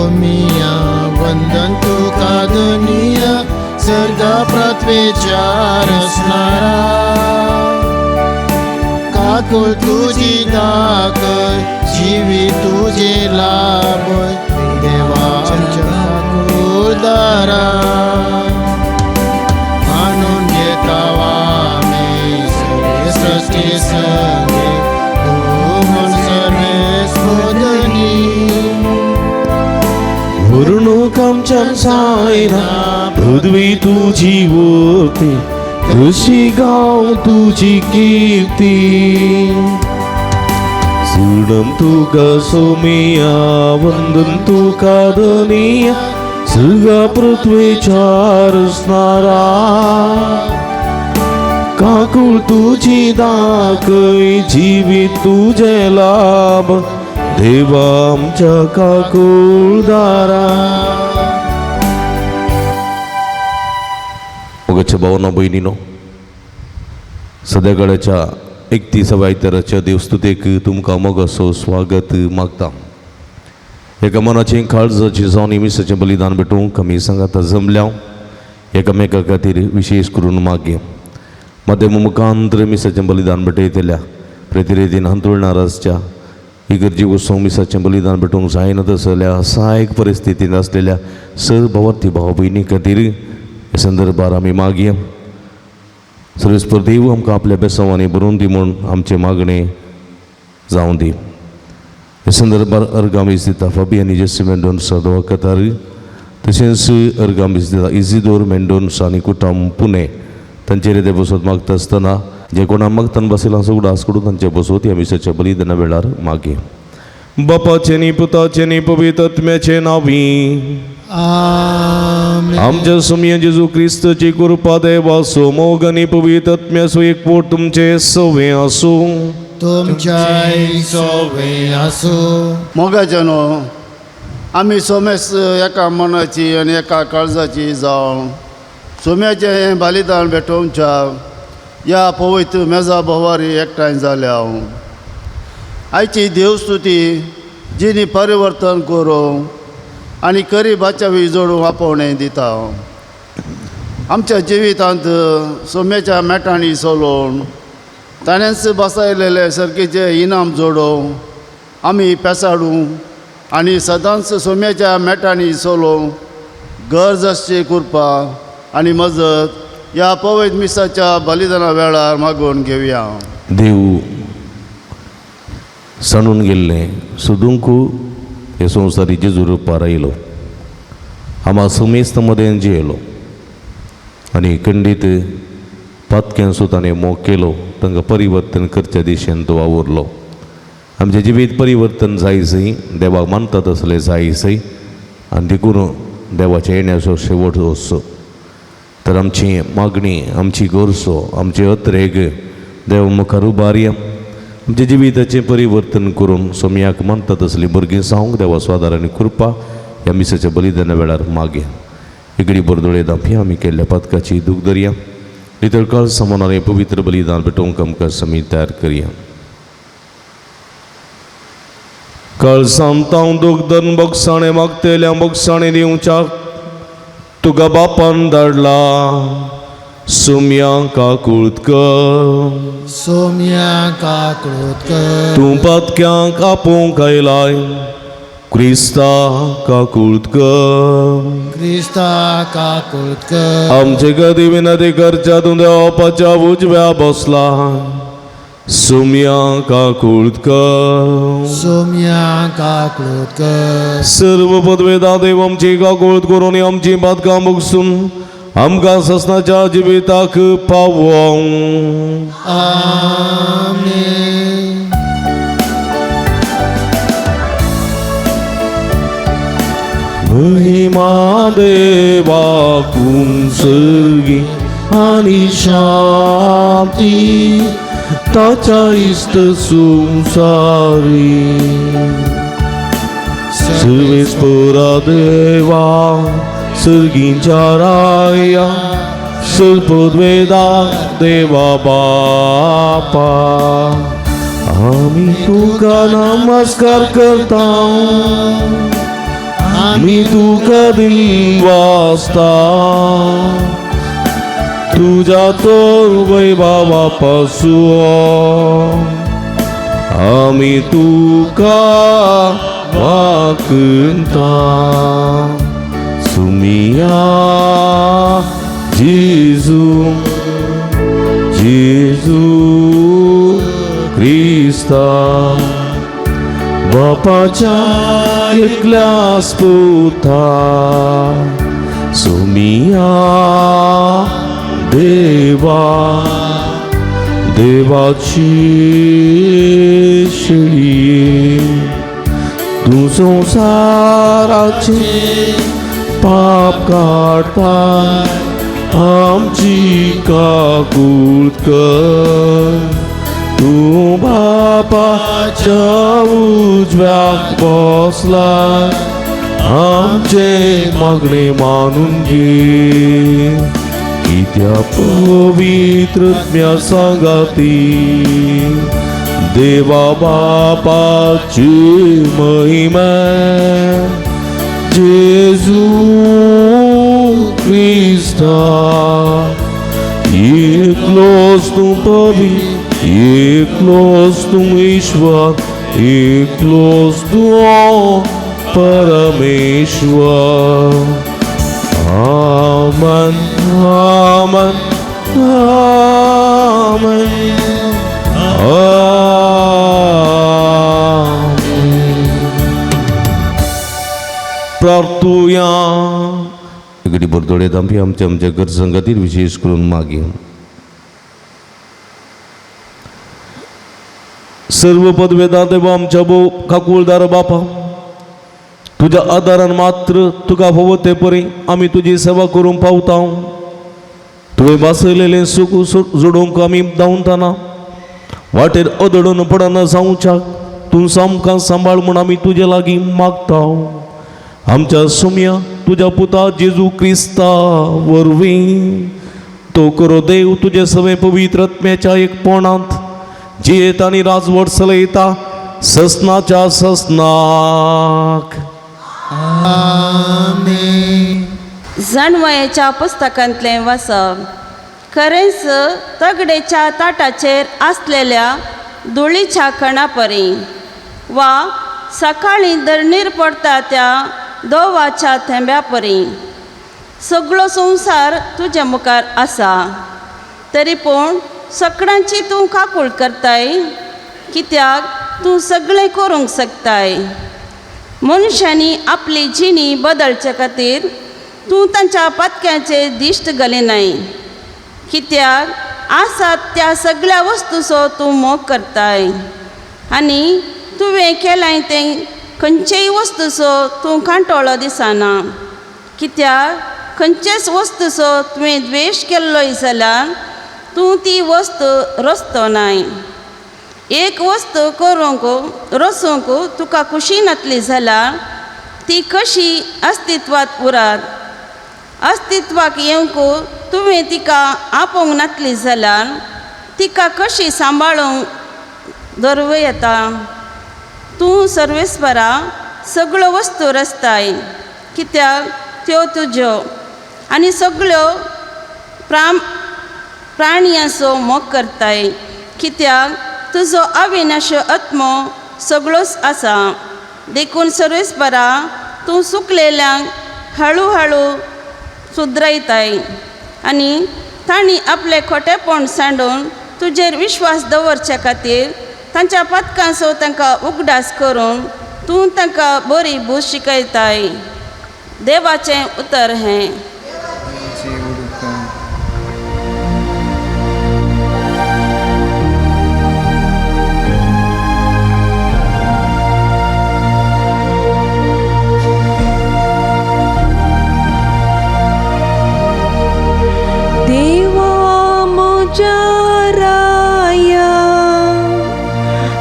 सोमिया वंदन तुका धनिया सर्गा पृथ्वेच्या रचणारा काकुळ तुजी दाखय जिवी तुजे लाभय देवा आमच्या काकुळदारा मानून घेता आमी सगळे सृष्टी संगे तूं म्हूण सर्वेस्पर धनी. वरुणूक आमच्यान जायना पृथ्वी तुजी उरती कशी गांव तुजी कीर्ती. सुडम तुका सोमिया वंदन तुका धनिया सगळ्या पृथ्वेच्या रचणारा काकूळ तुजी दाखय जिवीत तुजें लाभ देवा आमच्या काकुळदारा. मोगाच्या भावना भयणीनो, सद्याकडेच्या 31व्या आयताराच्या देवस्तुतेक तुमकां मोगाचो स्वागत मागता. एका मनाचें काळजाचें जावन मिसाचें बलिदान भेटोवंक आमी सांगाता जमल्या. एकामेका खातीर विशेश करून मागया. माध्यम मुखांतर मिसाचें बलिदान भेटयतल्या प्रतिरेतीन हांतुळणार आसच्या इगर्जी वचूंक मिसाचें बलिदान भेटोवंक जायना तसल्या सहायक परिस्थितींत आसलेल्या सर भावार्थी भाव भयणी खातीर ह्या संदर्भार आमी मागया. सर्वेस्पर देव आमकां आपल्या बेसांवांनी बरोवन दी म्हूण आमचें मागणें जावं दी. ह्या संदर्भार अर्गामीस दिता फाबी आनी जेसी मेंडोन्सा दवाखातार, तशेंच अर्गामीस दिता इजिदोर मेंडोन्सा आनी कुटुंब पुणे तांचेर ते बसोत मागता आसतना जे कोणा मागतान बसयलां उगडास करून तांचे बसोत ह्या मिसाच्या बलिदाना वेळार मागे. बापाचें न्ही पुताचें न्ही पवित्र आत्म्याचें नांवी आमेन. आमच्या सुमया जेजू क्रिस्ताची कृपा देवाचो मोग आनी पवित्र आत्म्याचो एकवट तुमचे सवे आसूं. तुमच्याय सोवे आसूं. मोगाचे न्हू आमी सोमेस एका मनाची आनी एका काळजाची जावन सोम्याचें हें बलिदान भेटोवच्या ह्या पवित्र मेजा भोवारी एकठांय जाल्या. आयची देवस्तुती जिणी परिवर्तन करूं आनी करी बाचावी जोडूंक आपोवणें दिता. आमच्या जिवितांत सोम्याच्या मेटांनी चलोवन ताणेंच बसायलेले सर्गीचे इनाम जोडोवं आमी पेसाडूं आनी सदांच सोम्याच्या मेटांनी चलोवंक गरज आसची कृपा आनी मजत ह्या पवित्र मिसाच्या बलिदाना वेळार मागून घेवया. देव सांडून गेल्लें सोदूंक हे संवसारी जेजू रुपार आयलो, आमा समेस्त मदें जियेलो आनी खंडीत पातक्यांचो ताणें मोग केलो. तांकां परिवर्तन करच्या दिशेन तो वावुरलो. आमचें जिवीत परिवर्तन जायसय देवाक मानता तसलें जायसय आनी देखून देवाच्या येण्याचो शेवट वचचो. तर आमची मागणी, आमची गरजो, आमची अत्रेग देव मुखार उबारया. आमच्या जिविताचें परिवर्तन करून सोमयाक मानता तसलीं भुरगीं जावंक देवाचो आदार आनी कृपा ह्या मिसाच्या बलिदाना वेळार मागया. इगडी बरदोळे दांपया आमी केल्ल्या पातकाची दूख धरया. नितळ काळ समानान पवित्र बलिदान भेटोवंक आमकां समी तयार करया. काळ सांतांव दूख धरून बोगसाणें मागतल्या बोगसाणें दिवच्याक तुका बापान धाडला. सुम्या काकूळत कर, सोम्या काकूळत कर, तूं पातक्यांक आपोवंक आयलाय क्रिस्ता काकूळत कर. क्रिस्ता काकूळत कर, आमचे गदी विनंती करच्या तूं देवाच्या उजव्या बसला. सुम्या काकूळत कर, सोम्या काकूळत कर, सर्व पदवेदा देव आमची काकूळत करून आमची पातकां भोगसून आमकां ससनाच्या जिविताक पावोवं. आमेन. महिमा देवाकून सर्गी आनी शांती ताच्या इश्ट संवसारी. सर्वेस्परा देवा सर्गींच्या राया सर्पद्वेदा देवा बापा आमी तुका नमस्कार करता. आमी तुका दिनवासता तुज्या तर वैभावा पासून आमी तुका वाकता सुमिया जेजू जेजू क्रिस्ता बापाच्या एकल्यास पुता सुमिया देवा देवाची शेळी तूं संवसाराचे पाप काडता आमची काकूळ कर तूं बापाच्या उजव्याक बसला आमचे मागणे मानून घे कित्या पवित्र सांगाती देवा बापाची महिमा जेजू क्रिस्ता एकलोच तूं पवित्र एकलोच तूं ईश्वर एकलोच तूं परमेश्वर. आमेन आमेन आमेन आमेन. प्रार्थुया. इकडे बरदोडे आमची आमच्या आमच्या गरजां खातीर विशेष करून मागीर सर्व पदवेदा देवा आमच्या भोव काकुळदार बापा तुज्या आदारान मात्र तुका फावो ते परी आमी तुजी सेवा करूंक पावता. तुवें वाचयलेलें सूख जोडूंक आमी धांवतना वाटेर अदडून पडना जावच्याक तूं सामकां सांबाळ म्हूण आमी तुजे लागीं मागता. आमच्या सुम्या तुज्या पुता जेजू क्रिस्ता वरवीं तो करो देव तुजे सवे पवित्र आत्म्याच्या एकपणांत जियेत आनी राजवट चलयता ससनाच्या ससनाक. आमेन. जाणवयेच्या पुस्तकांतलें वाचप. खरेंच तगडेच्या ताटाचेर आसलेल्या धुळीच्या कणापरी वा सकाळीं धरणीर पडटा त्या दोवाच्या थेंब्या परी सगळो संवसार तुजे मुखार आसा. तरी पूण सगळ्यांची तूं काकूळ करताय कित्याक तूं सगळें करूंक शकताय. मनशांनी आपली जिणी बदलचे खातीर तूं तांच्या पातक्याचे दिश्ट घालिनाय कित्याक आसात त्या सगळ्या वस्तूचो तूं मोग करताय आनी तुवें केलाय तें खंयचेय वस्तूचो तूं कांटोळो दिसना कित्याक खंयचेच वस्तूचो तुवें द्वेश केल्लोय जाल्यार तूं ती वस्त रस्तो नाय. एक वस्त करूंक रसूंक तुका खुशी नातली जाल्यार ती कशी अस्तित्वांत उरात. अस्तित्वाक येवंक तुवें तिका आपोवंक नातली जाल्यार तिका कशी सांबाळूंक दवरूं येता. तूं सर्वेस्परा सगळ्यो वस्तू रचताय कित्याक त्यो तुज्यो आनी सगळ्यो प्राणयांचो मोग करताय कित्याक तुजो अविनाश आत्मो सगळोच आसा. देखून सर्वेस्परा तूं सुकलेल्यांक हळू हळू सुदरायताय आनी तांणी आपलें खोटेपण सांडून तुजेर विश्वास दवरचे खातीर तांच्या पातकांचो तांकां उगडास करून तूं तांकां बरी बूज शिकयताय. देवाचें उतर हें. देवा म्हज्या राया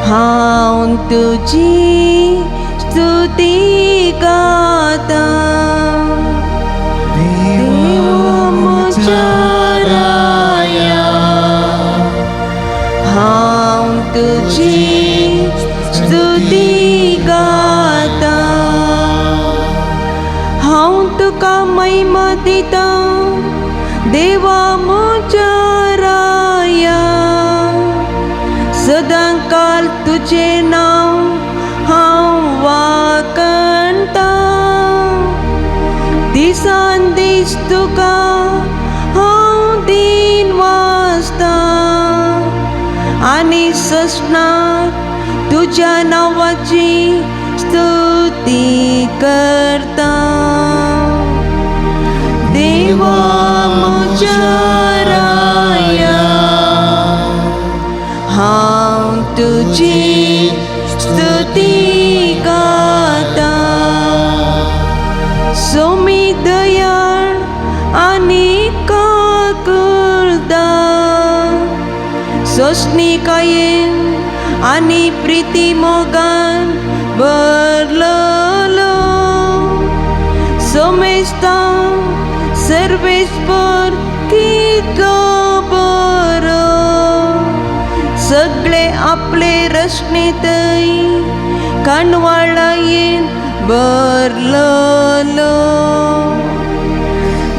हांव तुजी स्तुती गाता. देवा म्हज्या राया हांव तुजी स्तुती गाता. हांव तुका महिमा दिता देवा म्हज्या राया सदां काल तुजें नांव हांव वाखणता दिसान दीस तुका हांव दीन वाचता आनी ससनाक तुज्या नांवाची स्तुती करता देवा म्हज्या राया हांव तुजी स्तुती गाता सोमी दयाळ आनी काकुळदा सोसणिकायेन आनी प्रिती मोगान भरलेलो सोमेस्ता सर्वेस्पर कितलो बरो सगळे आपले रचनेतय काणवाळायेन भरलेलो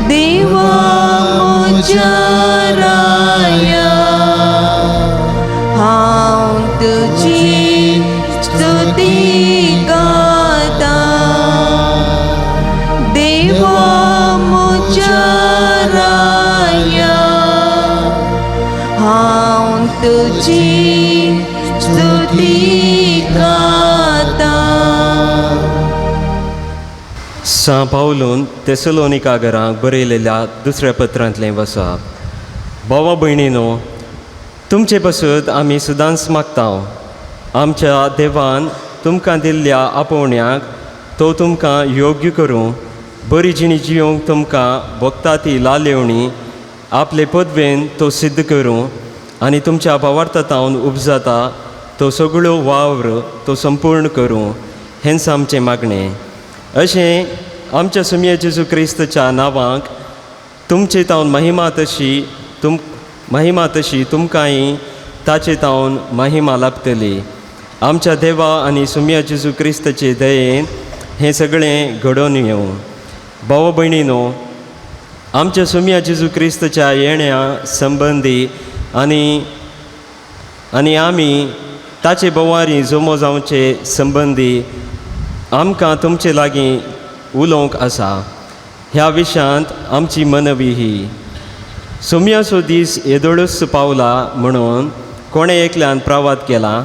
देवा म्हज्या राया हांव तुजी स्तुती गाता देवा म्हज्या राया हांव तुजी स्तुती गाता. सां पावलून तेसलोनिकागरांक बरयलेल्या दुसऱ्या पत्रांतलें वसाप. भावा भयणीनो, तुमचे पासत आमी सदांच मागता, आमच्या देवान तुमकां दिल्ल्या आपोवण्याक तो तुमकां योग्य करूं, बरी जिणी जियोंक तुमकां भोगता ती लालेवणी आपले पदवेन तो सिद्ध करूं आनी तुमच्या भावार्थावन उपजाता तो सगळ्यो वावर तो संपूर्ण करूं, हेंच आमचें मागणें. अशें आमच्या सुमये जेजू क्रिस्तच्या नांवाक तुमचे तावन महिमा तशी महिमा तशी तुमकांय ताचे तावन महिमा लाभतली. आमच्या देवा आनी सुमया जेजू क्रिस्तचे दयेन हें सगळें घडोवन येवं. भाव भयणीनो, आमच्या सुमया जेजू क्रिस्तच्या येण्या संबंदी आनी आनी आमी ताचे बोवारी जमो जावचे संबंदी आमकां तुमचे लागीं उलोवंक आसा. ह्या विशयांत आमची मनवी ही सोमयाचो दीस येदोळूच पावला म्हणून कोणें एकल्यान प्रावाद केला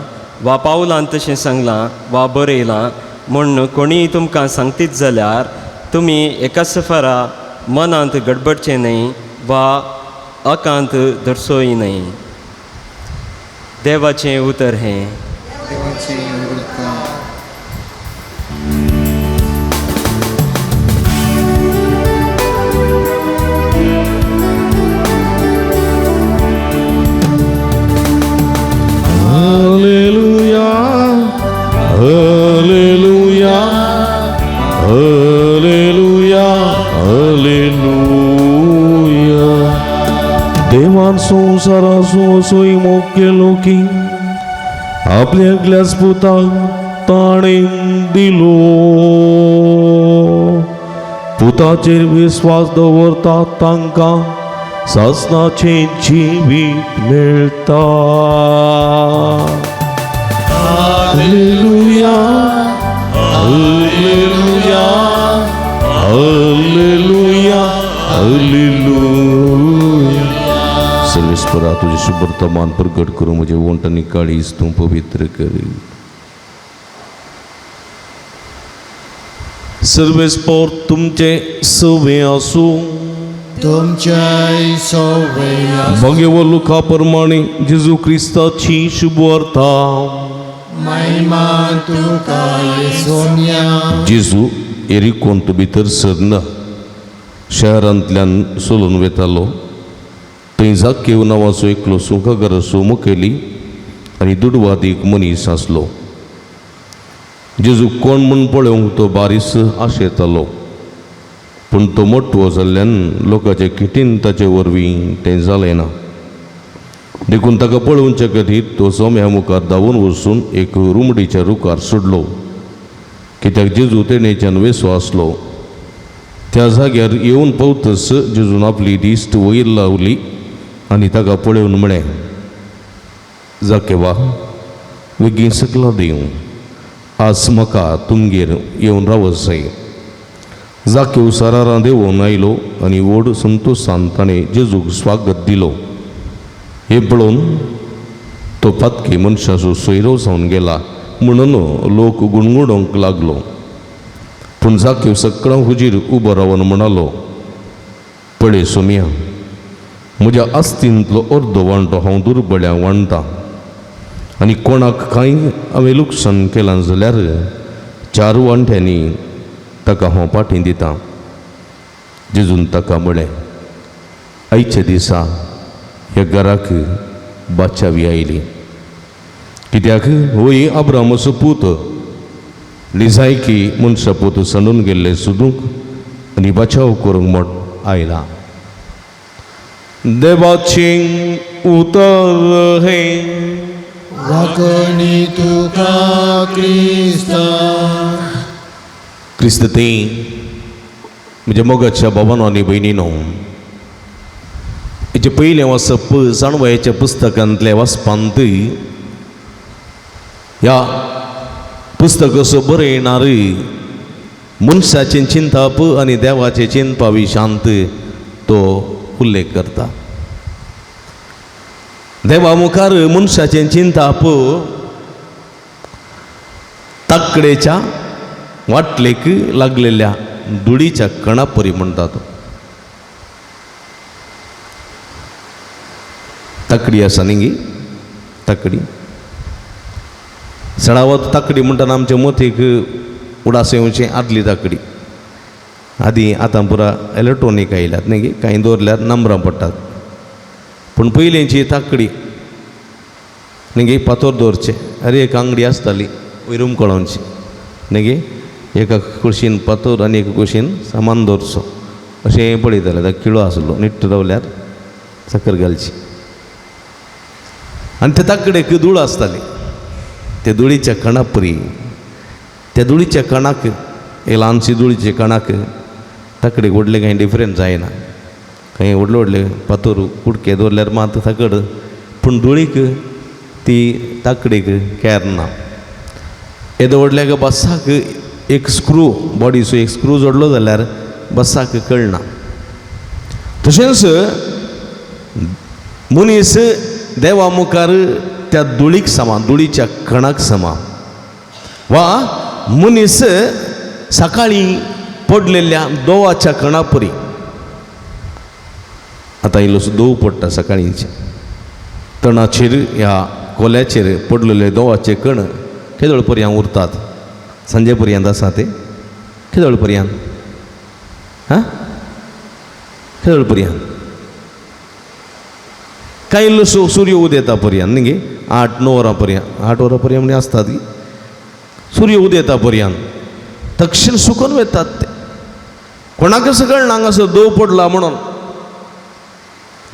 वा पावलान तशें सांगलां वा बरयलां म्हूण कोणीय तुमकां सांगतीत जाल्यार तुमी एकाच फारा मनांत गडबडचें न्हय वा अकांत धरचोय न्हय. देवाचें उतर हें. Hallelujah, hallelujah, hallelujah, hallelujah. देवान संवसाराचो असोय मोग केलो की आपल्या एकल्याच पुताक ताणें दिलो. पुताचेर विस्वास दवरता तांकां सासणाचें जिवीत मेळटा. Hallelujah, hallelujah, hallelujah, hallelujah. सर्वेस्परा तुझे शुभ्रता मान प्रगट करूं, म्हजे वंट आनी काळीज तूं पवित्र कर. सर्वेस्पर तुमचे सवे आसूं. तुमच्याय सवे आसूं. भगेव लुका प्रमाणे जेजू क्रिस्ताची शुभवार्ता. महिमा तुका सोम्या. जेजू एरिकोंत भितर सरना शहरांतल्यान सोलून वेतालो. थंय जाकेव नांवाचो एकलो सुंकागाराचो मुखेली आनी दुडवादीक मनीस आसलो. जेजू कोण म्हूण पळोवंक तो बारीस आशेतालो, पूण तो मोटवो जाल्ल्यान लोकांचे किटीन ताचे वरवीं तें जालें ना. देखून ताका पळोवच्या खातीर तो सोम्या मुखार धांवून वचून एक रुमडीच्या रुखार सोडलो, कित्याक जेजू तेणेच्यान वेसो आसलो. त्या जाग्यार येवन पावतच जेजून आपली दिश्ट वयर लावली आनी ताका पळोवन म्हळें, जाकेवा, वेगीं सकला दिवं, आज म्हाका तुमगेर येवन रावत जाय. जाकेव सरारां देंवोन आयलो आनी व्हड संतोशान ताणें जेजूक स्वागत दिलो. हें पळोवन तो पातकी मनशाचो सोयरो जावन गेला म्हणून लोक गुणगुणोंक लागलो. पूण जाकेव सगळ्यां हुजीर उबो रावन म्हणालो, पळय सोम्या, म्हज्या आस्तींतलो अर्दो वांटो हांव दुर्बळ्यांक वांट्टा आनी कोणाक कांय हांवें लुकसाण केलां जाल्यार 4 वांट्यांनी ताका हांव पाटी दितां. जेजून ताका म्हळें, आयच्या दिसा ह्या घराक बाचावी आयली, कित्याक होय अब्रामाचो पूत लिजायकी मनशा पूत सांडून गेल्ले सोदूंक आनी बचाव करूंक म्हण आयला. देवाचें उतर हें. वाकणी तुका क्रिस्ता. क्रिस्त ते म्हज्या मोगाच्या बाबानो आनी भयणीनो, हेचें पयलें वाचप जाणवयाच्या पुस्तकांतलें वाचपांत ह्या पुस्तकाचो बरयणार मनशाचें चिंताप आनी देवाचें चिंतपा विशांत तो उल्लेख करता. देवा मुखार मनशाचें चिंताप ताकडेच्या वाटलेक लागलेल्या धुळीच्या कणापरी म्हणटा तो. ताकडी आसा न्ही गी, ताकडी सडावत ताकडी म्हणटाना आमच्या मतीक उडास येवचें आदली ताकडी. आदी आतां पुरा इलेक्ट्रॉनीक आयल्यात न्ही गी, कांय दवरल्यार नंबरां पडटात. पूण पयलींची ताकडी न्ही गी, पातोर दवरचें, अरे एक आंगडी आसताली वयर उमकळोवची न्ही गी, एका कुशीन पातोर आनी एका कुशीन सामान दवरचो अशें पळयतालें. आतां किळो आसलो निट्ट रावल्यार साकर घालची आनी ते ताकडेक धूळ आसताली. त्या धुळीच्या कणापरी त्या धुळीच्या कणाक एक ल्हानशी धुळीच्या कणाक ताकडेक व्हडलें कांय डिफरंस जायना, कांय व्हडले व्हडले पातोर कुडके दवरल्यार मात ताकड, पूण धुळीक ती ताकडेक कॅर ना. येदो व्हडल्या बसाक एक स्क्रू बॉडीचो एक स्क्रू जोडलो जाल्यार बसाक कळना. तशेंच मनीस देवा मुखार त्या धुळीक समा, धुळीच्या कणाक समा, वा मनीस सकाळीं पडलेल्या दोवाच्या कणापरी. आतां इल्लोसो दोव पडटा सकाळींचे, तणाचेर ह्या कोल्याचेर पडलेले दोवाचे कण केदळ पर्यंत उरतात, सांजे पर्यंत आसा ते केदळ पर्यंत, हां केदळ पर्यंत, कांय इल्लोसो सूर्य उदेता पर्यंत न्ही गे, 8-9 वरां पर्यंत, 8 वरां पर्यंत म्हणजे आसतात की सूर्य उदेता पर्यंत तक्षण सुकून वतात ते. कोणाक कळना हांगासर दोव पडला म्हणून.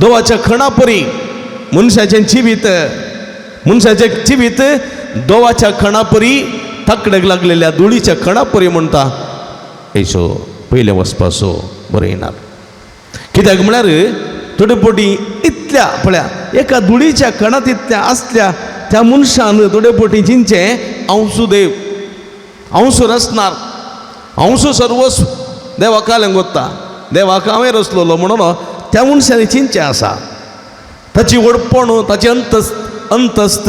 दोवाच्या खणापरी मनशाचें जिवीत, मनशाचें जिवीत दोवाच्या खणापरी ताकडेक लागलेल्या धुळीच्या खणापरी म्हणटा हेचो पयलें वचपाचो बरयणार. कित्याक म्हळ्यार थोडे पोटी इतल्या पळया एका धुळीच्या कणांत इतल्या आसल्या त्या मनशान थोडे पोटी चिंचें हांव देव, हांव रचणार, हांव सर्वस्व, देवाक हांवें गोत्ता, देवाक हांवें रचलोलो म्हणून त्या मनशान चिंचें आसा. ताची व्हडपण, ताची अंतस्त,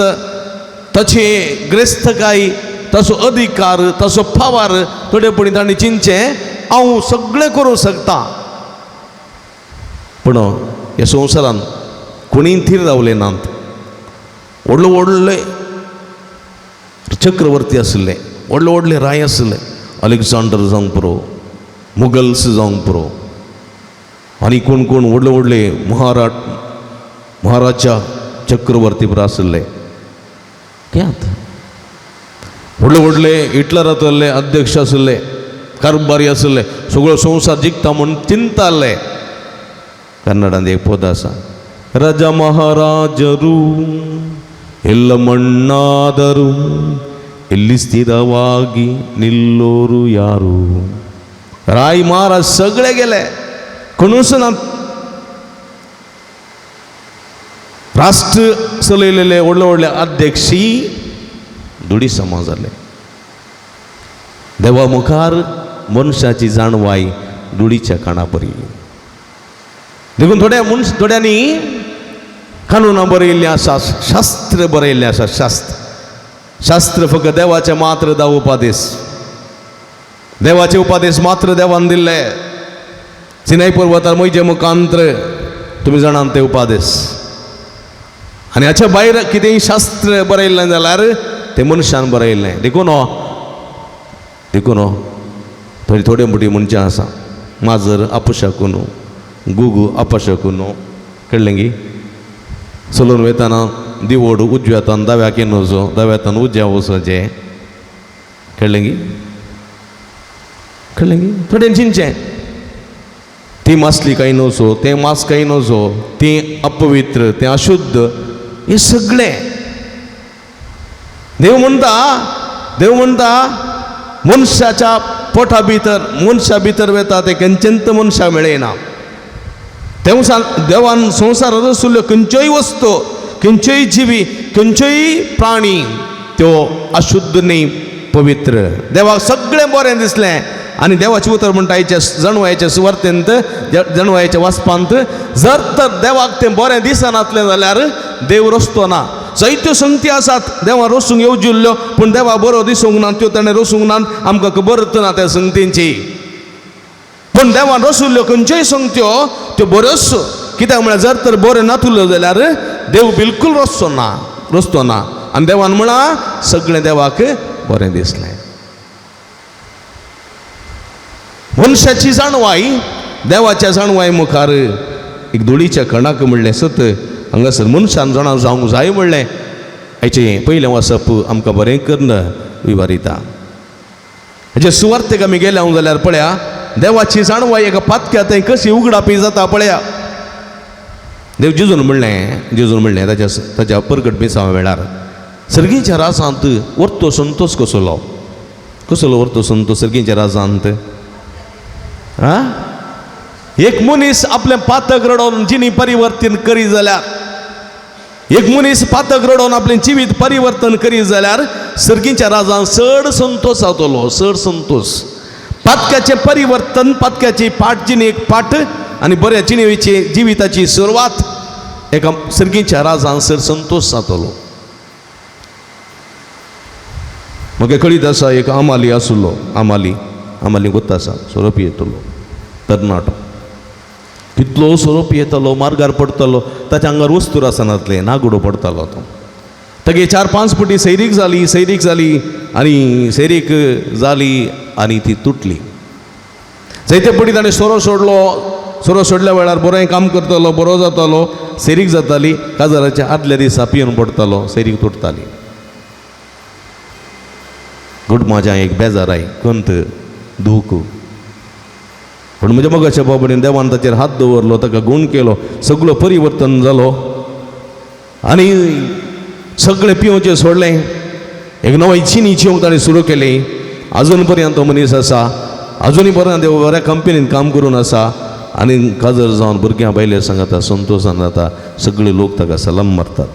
ताची ग्रेस्तकाय, ताचो अधिकार, ताचो पावर थोडे पणी ताणें चिंचें हांव सगळें करूंक शकता. पूण ह्या संवसारान कोणीय थीर रावले नात. व्हडले व्हडले चक्रवर्ती आशिल्ले, व्हडले व्हडले राय आशिल्ले, अलेक्झांडर जावंक पुरो, मुगल्स जावंक पुरो, आनी कोण कोण व्हडले व्हडले महाराजा चक्रवर्ती पुरो आशिल्ले. कित्याक व्हडले व्हडले हिटलरांतले अध्यक्ष आशिल्ले, कारभारी आशिल्ले, सगळो संवसार जिखता म्हूण चिंताले. कन्नडांत एक पद आसा, राजा महाराजरू ಎಲ್ಲ ಮಣ್ಣಾದರೂ ಎಲ್ಲಿ ಸ್ಥಿರವಾಗಿ ನಿಲ್ಲೋರು ಯಾರು. राय महाराज सगळे गेले, कोणूच ना. राष्ट्र चलयलेले व्हडले व्हडले अध्यक्षी दुडी समा जाले. देवा मुखार मनशाची जाणवाय दुडीच्या काणापरी. देखून थोड्या मनश थोड्यांनी कानुनां बरयल्लीं आसा, शास्त्र बरयल्लें आसा. शास्त्र शास्त्र फकत देवाचे मात्र दा उपादेश, देवाचे उपादेश मात्र देवान दिल्ले. सिनाय पर्वतार म्हजे मुखांत्र तुमी जाणात ते उपादेश. आनी हाच्या भायर कितेंय शास्त्र बरयल्लें जाल्यार तें मनशान बरयल्लें. देखून देखून थोडी थोडे मोटी मनशां आसा, माजर आपुशाकू न्हू, गुगू आपाशाकू न्हू, कळ्ळें गी? चलून वयताना दिवोड उजव्या हातान दाव्याक येवन दाव्या हातान उजव्या वचचें, कळ्ळें गी? कळ्ळें गी? थोड्यांनी चिंतचें ती मासली कांय नजो, तें मास कांय नजो, तें अपवित्र, तें अशुद्ध, हें सगळें. देव म्हणटा, देव म्हणटा मनशाच्या पोटा भितर, मनशा भितर वता तें खंयचेंच मनशाक मेळना. देवान संवसार रचल्ल्यो खंयच्योय वस्तू, खंयच्योय जिवी, खंयच्योय प्राणी त्यो अशुद्ध न्ही, पवित्र. देवाक सगळें बरें दिसलें. आनी देवाचें उतर म्हणटा हाच्या जणवायच्या सुवार्तेंत, जणवायच्या वाचपांत, जर तर देवाक तें बरें दिसनातलें जाल्यार देव रस्तो ना. जायत्यो संगती आसात देवान रसूंक येवजिल्ल्यो, पूण देवा बरो दिसूंक ना, त्यो ताणें रसूंक ना, आमकां खबरच ना त्या संगतींची. पूण देवान रसुल्ल्यो खंयच्योय संगत्यो त्यो बऱ्योच. कित्याक म्हळ्यार जर तर बऱ्यो नातुल्ल्यो जाल्यार देव बिलकूल रस्तो ना, रस्तो ना. आनी देवान म्हळां सगळें देवाक बरें दिसलें. मनशाची जाणवाय देवाच्या जाणवाय मुखार एक धुळीच्या कणाक म्हणलें सत. हांगासर मनशान जाणा जावंक जाय म्हणलें हाचें पयलें वाचप आमकां बरें करून विवारिता. हाचे सुवार्थेक आमी गेले हांव जाल्यार पळया देवाची जाणवाय एका पातक्या थंय कशी उगडापी जाता पळया. देव जेजून म्हणलें, जेजून म्हणलें ताच्या ताच्या परगट मिसावा वेळार, सर्गीच्या राजांत वर्तो संतोष कसलो, कसलो वर्तो संतोष सर्गीच्या राजांत? आं, एक मनीस आपलें पातक रडोवन जिणी परिवर्तन करी जाल्यार, एक मनीस पातक रडोवन आपलें जिवीत परिवर्तन करी जाल्यार सर्गीच्या राजान चड संतोष जातलो, चड संतोष. पातकाचें परिवर्तन, पातकाची पाट जिणी एक पाट आनी बऱ्या जिणेची जिविताची सुरवात एका सर्गीच्या राजान चड संतोष जातलो. म्हाका कळीत आसा एक आमाली आसलो, आमाली, आमाली गोत्ता आसा, सोरो पियेतलो तरणाटो, कितलो सोरो पियेतालो, मार्गार पडटालो, ताच्या आंगार वस्तूर आसनातलें, नागडो पडटालो तो. तागे 4-5 फुटी सैरीक जाली, सैरीक जाली आनी सैरीक जाली आनी ती तुटली. जायते पटी ताणें सोरो सोडलो. सोरो सोडल्या वेळार बरें काम करतालो, बरो जातालो, सैरीक जाताली. काजाराच्या आदल्या दिसा पिवन पडटालो, सैरीक तुटताली. गुड म्हाज्या एक बेजाराय, कंत, दूख. पूण म्हज्या मोगाच्या बाबडीन देवान ताचेर हात दवरलो, ताका गूण केलो, सगळो परिवर्तन जालो आनी सगळें पिवचें सोडलें. एक नवी जिणी जिवंक ताणें सुरू केली. आजून पर्यंत तो मनीस आसा, आजुनूय पर्यंत बऱ्या कंपनीन काम करून आसा आनी काजर जावन भुरग्यां बायले सांगता संतोशान जाता. सगळे लोक ताका सलाम मारतात.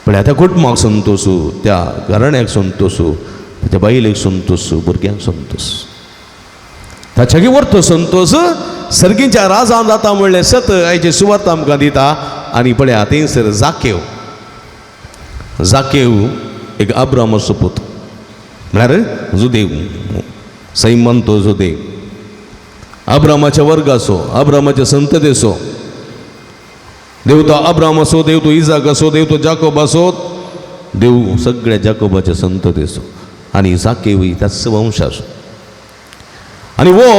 पळय त्या कुटुंबाक संतोशू, त्या घराण्याक संतोशू, ताच्या बायलेक संतोशू, भुरग्यांक संतोश. ताच्या वर्तो संतोश सर्गीच्या राजान जाता म्हणलें सत आयची सुवात आमकां दिता. आनी पळया थंयसर जाकेव, जाकेव एक अब्रामाचो पूत, म्हळ्यार जुदेव, सैमान तो जुदेव, अब्रामाच्या वर्गाचो, अब्रामाच्या संततेचो. देव तो अब्राम असो, देव तो इजाक असो, देव तो जाकोब असो, देव सगळ्या जाकोबाच्या संततेचो. आनी जाकेवूय त्याच वंशाचो. आनी वो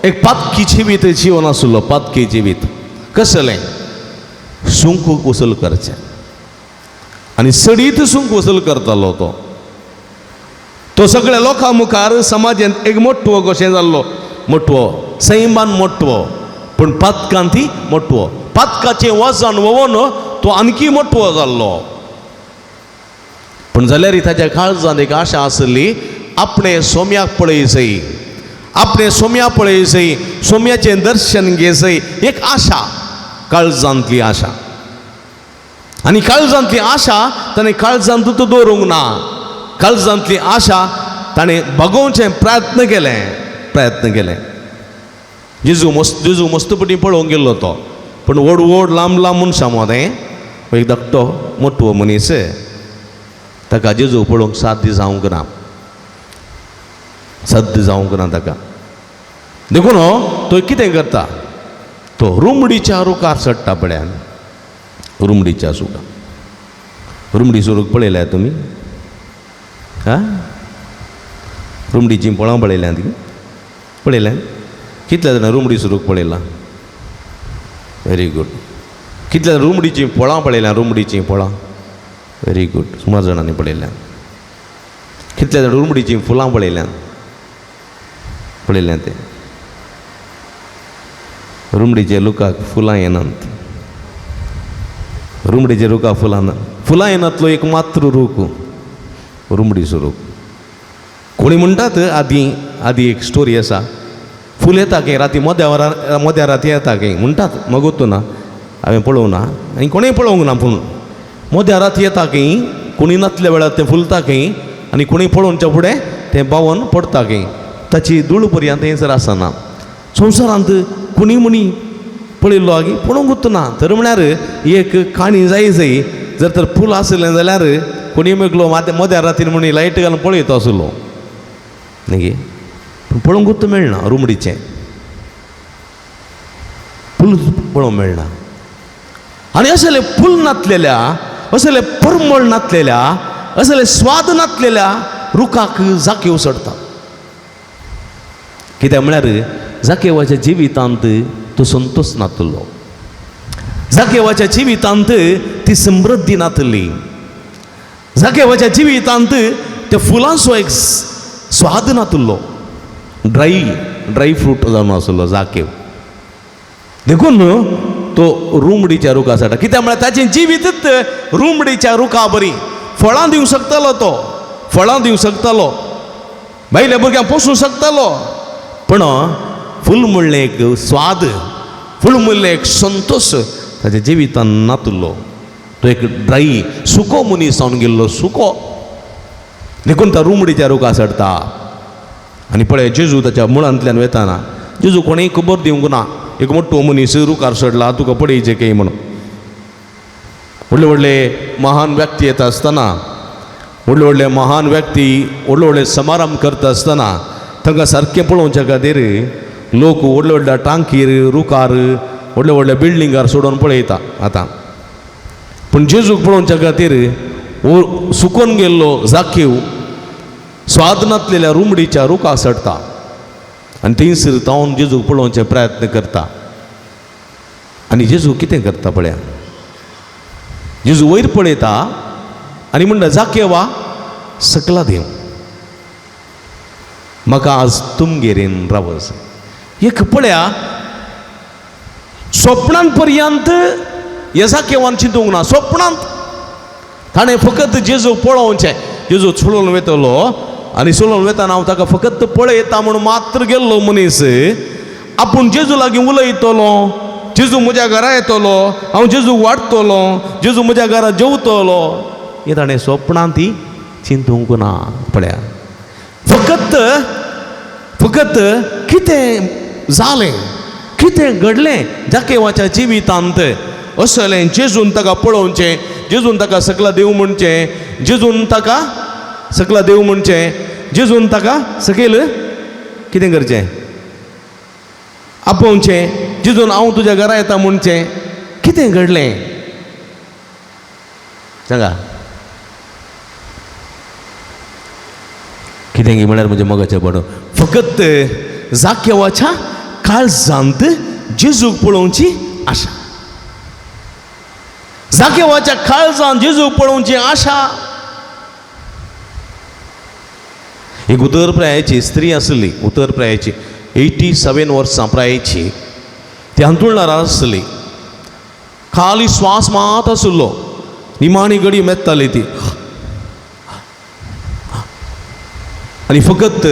एक पातकी जिवीत जिवन आसलो, पातकी जिवीत कसलें? सुंक वसूल करचें आनी सडीत सुंक वसूल करतालो तो. तो सगळ्या लोकां मुखार समाजांत एक मोटवो कशें जाल्लो, मोटवो, सैमान मोटवो, पूण पातकान ती मोटवो. पातकाचें वजन वोवन तो आणखी मोटवो जाल्लो. पूण जाल्यार ताच्या काळजांत एक आशा आसली, आपणें सोम्याक पळय सई, आपणे सोम्या पळयसय, सोम्याचें दर्शन घेसय, एक आशा, काळजांतली आशा. आनी काळजांतली आशा ताणें काळजांतूच दवरूंक ना, काळजांतली आशा ताणें भागोवचें प्रयत्न केलें, प्रयत्न केलें. जेजू मस्त, जेजू मस्तपटी पळोवंक गेल्लो तो, पूण व्हड व्हड लांब लांब मनशां मदें एक धाकटो मोटवो मनीस, ताका जेजू पळोवंक साध्य जावंक ना, साध्य जावंक ना ताका. देखून तो कितें करता, तो रुमडीच्या रुखार चडटा पळयान, रुमडीच्या रुखार. रुमडीचो रूख पळयल्या तुमी? हा, रुमडीचीं फळां पळयल्या ती? पळयल्या? कितल्या जाणां रुमडीचो रूख पळयला? Very good. कितल्या रुमडीचीं फळां पळयल्या? रुमडीचीं फळां, व्हेरी गूड, सुमार जाणांनी पळयल्या. कितल्या जाणां रुमडीचीं फुलां पळयल्या? पळयल्या ते? रुमडीचे रुखाक फुलां येनात, रुमडीचे रुखाक फुलां ना, फुलां येनातलो एक मात्र रूख रुमडीचो रूख. कोणी म्हणटात आदीं आदीं एक स्टोरी आसा, फूल येता खंय राती मध्या वरार, मध्या राती येता खंय म्हणटात, मगोतू ना, हांवें पळोवंक ना आनी कोणें पळोवंक ना, पूण मध्या राती येता खंय, कोणी नातल्या वेळार तें फुलता खंय आनी कोणी पळोवच्या फुडें तें बावन पडटा खंय, ताची धूळ पर्यंत थंयसर आसना. संवसारांत कोणी म्हणी पळयल्लो आगी पळोवंकूच ना. तर म्हळ्यार एक काणी जाय जाय, जर तर फूल आसलें जाल्यार कोणी मेकलो मात मध्या रातीन म्हणी लायट घालून पळयता आसलो न्ही, पूण पळोवंकूच मेळना रुमडीचें फूल पळोवंक मेळना. आनी असले फूल नातलेल्या, असले परमळ नातलेल्या, असले स्वाद नातलेल्या रुखाक जाकेव चडटा. कित्याक म्हळ्यार जाकेवाच्या जिवितांत तो संतोश नातलो, जाकेवाच्या जिवितांत ती समृद्धी नातली, जाकेवाच्या जिवितांत त्या फुलांचो एक स्वाद नातलो, ड्राय ड्राय फ्रूट जावन आसलो जाकेव. देखून तो रुमडीच्या रुखा चडटा. कित्याक म्हळ्यार ताचें जिवीतच रुमडीच्या रुखा बरी फळां दिवंक शकतालो, तो फळां दिवंक शकतालो, बायल्या भुरग्यांक पोसूंक शकतालो, पूण फूल म्हणलें एक स्वाद, फूल म्हणलें एक संतोश ताच्या जिवितान नातलो. तो एक ड्राय सुको मनीस जावन गेल्लो, सुको. देखून तो रुमडीच्या रुखा चडटा. आनी पळय जेजू ताच्या मुळांतल्यान वेताना जेजू कोणेय खबर दिवंक ना, एक मोठो मनीस रुखार चडला तुका पळयचें काय म्हणून. व्हडले व्हडले महान व्यक्ती येता आसतना, व्हडले व्हडले महान व्यक्ती व्हडले व्हडले समारंभ करता आसतना तांकां सारकें पळोवच्या खातीर लोक व्हडले व्हडल्या टांकीर, रुखार, व्हडले व्हडल्या बिल्डिंगार सोडून पळयता आतां. पूण जेजूक पळोवच्या खातीर सुकोन गेल्लो जाकीव स्वाद नातलेल्या रुमडीच्या रुखा चडटा आनी थंयसर तावन जेजूक पळोवचे प्रयत्न करता. आनी जेजू कितें करता पळया, जेजू वयर पळयता आनी म्हणटा, जाकेवा सकला देव, म्हाका आज तुमगेरेन रावस. एक पळया स्वप्नांत पर्यंत ह्या जाकेवान चिंतूंक ना, स्वप्नांत ताणें फकत जेजू पळोवचें, जेजू चलोवन वेतलो आनी चलोवन वेताना हांव ताका फकत पळयता म्हूण मात्र गेल्लो मनीस आपूण जेजू लागीं उलयतलो, जेजू म्हज्या घरा येतलो, हांव जेजू वाडटलो, जेजू म्हज्या घरा जेवतलो, हें ताणें स्वप्नांत ती चिंतूंक ना. पळया फकत फकत कितें जालें, कितें घडलें जाकेवाच्या जिवितांत असलें जेजून ताका पळोवचें, जेजून ताका सकला देव म्हणचें, जेजून ताका सकला देव म्हणचें, जेजून ताका सकयल कितें करचें आपोवचें, जेजून हांव तुज्या घरा येता म्हणचें, कितें घडलें सांगा. कितें म्हळ्यार म्हज्या मोगाचें पडो फकत जाकेवाच्या काळजांत जेजूक पळोवची आशा, जाकेवाच्या काळजांत जेजूक पळोवची आशा. एक उतर प्रायेची स्त्री आसली, उतर प्रायेची 87 वर्सां प्रायेची, ती हांतुळणार आसली, खाली श्वास मात आसलो, निमाणी घडी मेत्ताली ती, आनी फकत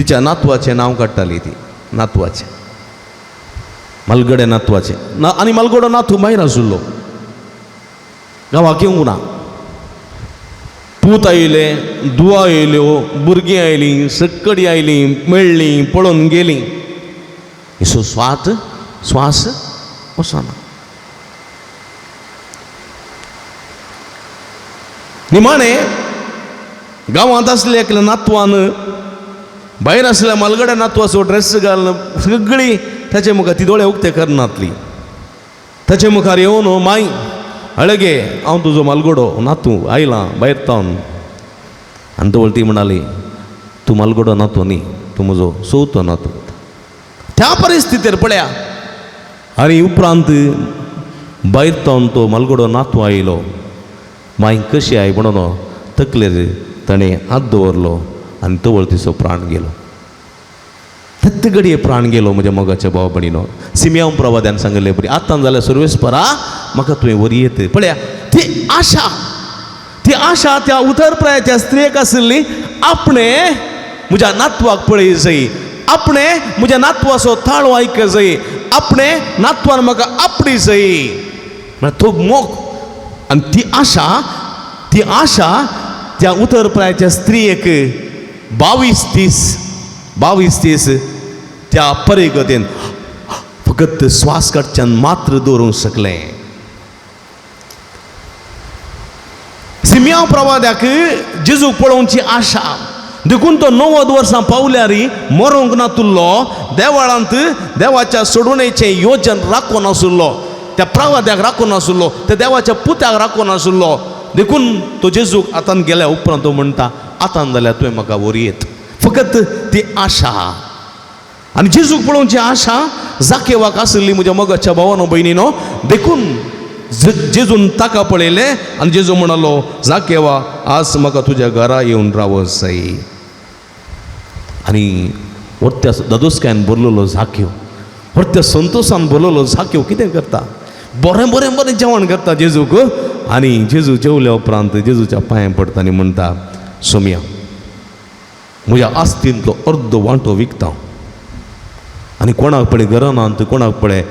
तिच्या नातवाचें नांव काडटाली ती, नातवाचें, मालगडे नातवाचें ना. आनी मालगडो नातू भायर आशिल्लो, गांवाक येवंक ना. पूत आयले, दुवा आयल्यो, भुरगीं आयलीं, सक्कडी आयलीं, मेळ्ळीं, पळोवन गेलीं. हिचो स्वात स्वास वचना. निमाणें गांवांत आसले एकल्या नातवान भायर आसल्या मालगड्या नातवाचो ड्रेस घालून सगळीं ताचे मुखार ती दोळे उक्ते करनातली. ताचे मुखार येवन माय अळगे हांव तुजो मालगडो नातू आयला भायर तावन. आनी तवळ ती म्हणाली तूं मालगडो नातू न्ही, तूं म्हजो चवथो नातू. त्या परिस्थितीर पळया. आनी उपरांत भायर तावन तो मालगडो नातू आयलो. माय कशी I म्हणून तकलेर ताणें हात दवरलो आनी तवळ तिचो प्राण गेलो. तेत्त घडये प्राण गेलो म्हज्या मोगाच्या भाव भयणीनो. सिमियांव प्रवाद्यान सांगिल्लें बरी आतां जाल्यार सर्वेस्परा म्हाका तुवें वरी येत. पळया ती आशा, ती आशा त्या उतरप्रायाच्या स्त्रियेक आशिल्ली. आपणें म्हज्या नातवाक पळय जाय, आपणें म्हज्या नातवाचो ताळो आयक जाय, आपणें नातवान म्हाका आपडी जाय, म्हळ्यार तो मोग. आनी ती आशा, ती आशा त्या उतरप्रायाच्या स्त्रियेक 22 दीस, 22 दीस त्या परिगतेन फकत स्वास काडच्यान मात्र दवरूंक शकलें. सिमियांव प्रवाद्याक जेजूक पळोवची आशा, देखून तो 90 वर्सां पावल्यार मरोंक नातुल्लो, देवाळांत देवाच्या सोडवणेचें योजन राखून आशिल्लो, त्या प्रवाद्याक राखून आशिल्लो, त्या देवाच्या पुत्याक राखून आशिल्लो. देखून तो जेजूक आतां गेल्या उपरांत तो म्हणटा आतां जाल्यार तुवें म्हाका वरी येत. फकत ती आशा आनी जेजूक पळोवची आशा जाकेवाक आशिल्ली म्हज्या मोगाच्या भावानो भयणीनो. देखून जेजून ताका पळयलें आनी जेजू म्हणालो जाकेवा आज म्हाका तुज्या घरा येवन रावत जाय. आनी व्हडत्या दादोसकायन भरलेलो जाकेव, व्हडत्या संतोशान भरलेलो जाकेव कितें करता, बरें बरें बरें जेवण करता जेजूक. आनी जेजू जेवल्या उपरांत जेजूच्या पांयां पडटा आनी म्हणटा सोमया म्हज्या आस्तींतलो अर्दो वांटो विकता आनी कोणाक पळय घरां ना, कोणाक पळय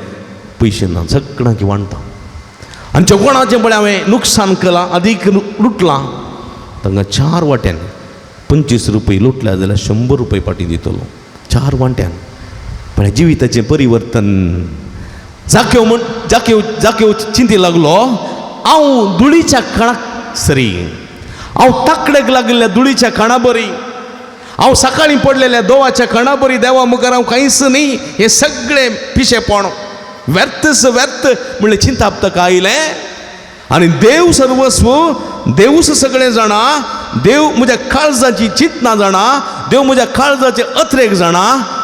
पयशे ना, सगळ्यांक वांटता. आनी जे कोणाचें पळय हांवें नुकसान केलां, अदीक लुटलां, तांकां 4 वांट्यान 25 रुपये लुटल्या जाल्यार 100 रुपये फाटीं दितलो, 4 वांट्यान. पळय जिविताचें परिवर्तन. जाकेव म्हण जाकेव जाकेव चिंती लागलो हांव धुळीच्या खणाक सरी, हांव ताकडेक लागिल्ल्या धुळीच्या खणा बरी, हांव सकाळीं पडलेल्या दोवाच्या खणा बरी, देवा मुखार हांव कांयच न्ही, हें सगळें पिशेपण व्यर्थच व्यर्थ म्हणलें चिंताप ताका आयलें. आनी देव सर्वस्व, देवूच सगळें जाणा, देव म्हज्या काळजाची चिंतना जाणा, देव म्हज्या काळजाचे अत्रेक जाणा,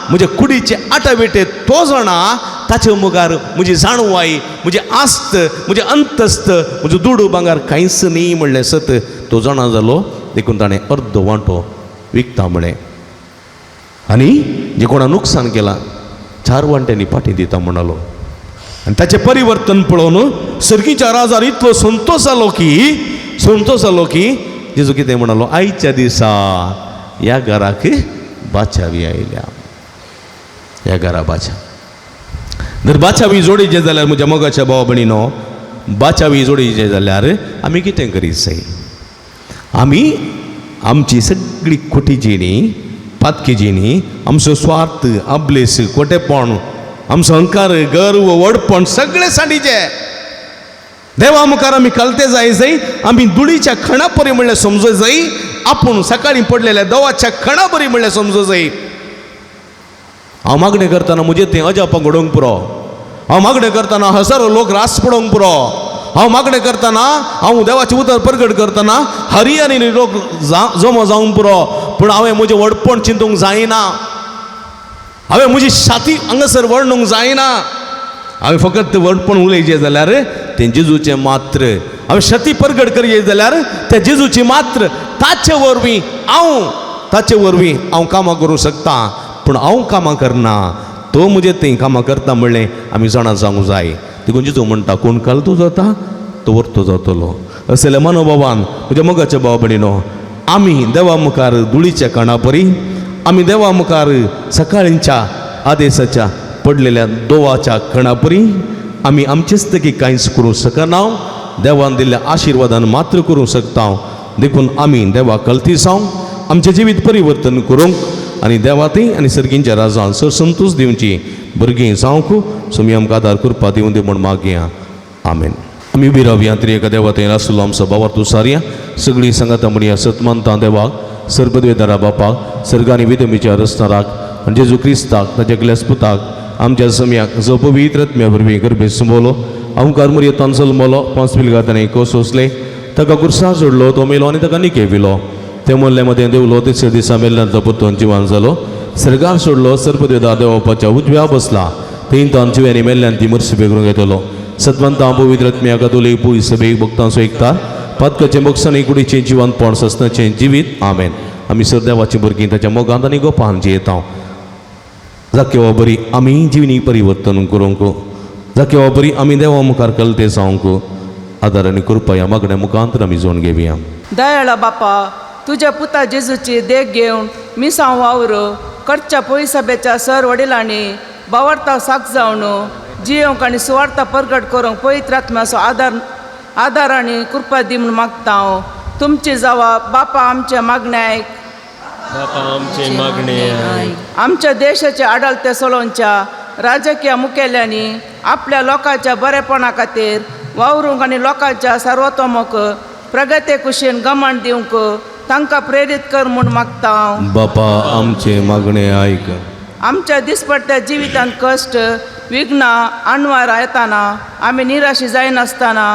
म्हज्या कुडीचे आटाविटे तो जाणा, ताचे मुखार म्हजी जाणवाय, म्हजी आस्त, म्हजें अंतस्त, म्हजो दुडू भांगार कांयच न्ही म्हणलें सत तो जाणा जालो. देखून ताणें अर्दो वांटो विकता म्हळें आनी जे कोणा नुकसान केलां 4 वांट्यांनी फाटीं दिता म्हणालो. आनी ताचें परिवर्तन पळोवन सर्गीच्या राजार इतलो संतोश जालो की, संतोश जालो की जेजू कितें म्हणालो, आयच्या दिसा ह्या घराक बाचावी आयल्या, ह्या घरा बाचा. जर बाचावी जोडीचें जाल्यार म्हज्या मोगाच्या भावा भयणीनो, बाचावी जोडीचें जाल्यार आमी कितें करीत जाय, आमी आमची सगळी खोटी जिणी, पातकी जिणी, आमचो स्वार्थ, अबलेस, खोटेपण, आमचो अहंकार, गर्व, व्हडपण सगळें सांडीचें. देवा मुखार आमी कलते जाय जाय, आमी धुळीच्या खणा परी म्हणल्यार समजो जाय, आपूण सकाळीं पडलेल्या दवाच्या खणा परी म्हणल्यार समजो जाय. हांव मागणें करतना म्हजें तें अजापां घडोवंक पुरो, हांव मागणें करतना हजारो लोक रास पडोवंक पुरो, हांव मागणें करतना, हांव देवाचें उतर परगट करतना हरियाणी लोक जमो जावंक पुरो, पूण हांवें म्हजें व्हडपण चिंतूंक जायना, हांवें म्हजी छाती हांगासर वर्णूंक जायना. हांवें फकत व्हडपण उलयचें जाल्यार तें जेजूचें मात्र, हांवें शती परगट करचें जाल्यार त्या जेजूची मात्र, ताचे वरवीं हांव, ताचे वरवीं हांव कामां करूंक शकता, पूण हांव कामां करना, तो म्हजें थंय कामां करता म्हणलें आमी जाणा जावंक जाय. देखून जेजू म्हणटा कोण कालतो जाता तो वर्तो जातलो. असल्या मनोभावान म्हज्या मोगाच्या भाव भयणीनो, आमी देवा मुखार धुळीच्या कणा परी, आमी देवा मुखार सकाळींच्या आदेसाच्या पडलेल्या दोवाच्या कणापरी आमी आमचेच तकी कांयच करूंक शकना, देवान दिल्ल्या आशिर्वादान मात्र करूंक शकता. देखून आमी देवा कलती जावं आमचें जिवीत परिवर्तन करूंक आनी देवाती आनी सर्गींच्या राजान सर संतोश दिवची भुरगीं जावंक सुमी आमकां आदार करपा दिवं दी म्हूण मागया. आमेन. आमी उबी रावया. तरी एका देवा थंय आसलो आमचो बाबार तुसारया सगळीं सांगाता म्हणया. सत मानता देवाक, सर्पद्वेदारा बापाक, सर्गानी विदमीच्या रसनाराक आनी जेजू क्रिस्ताक ताच्या ग्लेसपुताक आमच्या सम्याक जो पवित्र आत्म्या वरवीं गर्भे सुंबवलो, अंकार मुरयेतान जल्मलो, पांच पिलगा ताणें कोसोसले, ताका कुर्सा जोडलो, तो मेलो आनी ताका निकेविलो, ते मोल्ले मदें देवलो, तिसऱ्या दिसा मेल्ल्यान तो परतून जिवान जालो, सर्गार सोडलो, सर्पदेवता देवपाच्या उजव्या बसला, थंय तो जिव्यांनी मेल्ल्यान ती मर्सी करूंक येतलो. सतवंता पवित्र आत्म्या कतोलीक पुळी सभेक भक्तांचो एकतार पातकाचें मोगसाणी कुडीचें जिवनपण ससनाचें जिवीत. आमेन. आमी सर देवाची भुरगीं ताच्या मोगांत आनी गोपान जियेता. जाकेवा बरी आमी जिवनी परिवर्तन करूंक, जाकेवा बरी आमी देवा मुखार कलते जावंक आदार आनी कृपा ह्या मागण्या मुखांत आमी जोड घेवया. दयाळा बापा, तुज्या पुता जेजूची देख घेवन मिसांव वावर करच्या पयसभेच्या सर वडिलांनी बावडता साक जावन जियोंक आनी सुवार्ता परगट करूंक पवित्र आत्म्याचो आदार आदार आनी कृपा दी म्हूण मागता हांव. तुमची जावा बापा आमच्या मागण्या आयक. बापा आमचे मागणे आयक. आमच्या देशाचे आडलते सोलोवच्या राजकीय मुखेल्यांनी आपल्या लोकांच्या बरेपणा खातीर वावरूंक आनी लोकांच्या सर्वतोमक प्रगती कुशीन गमण दिवंक तांकां प्रेरीत कर म्हूण मागता हांव. बापा आमचे मागणे आयक. आमच्या दिसपट्ट्या जिवितांत कश्ट विघ्नां आणवार येताना आमी निराशी जायनासतना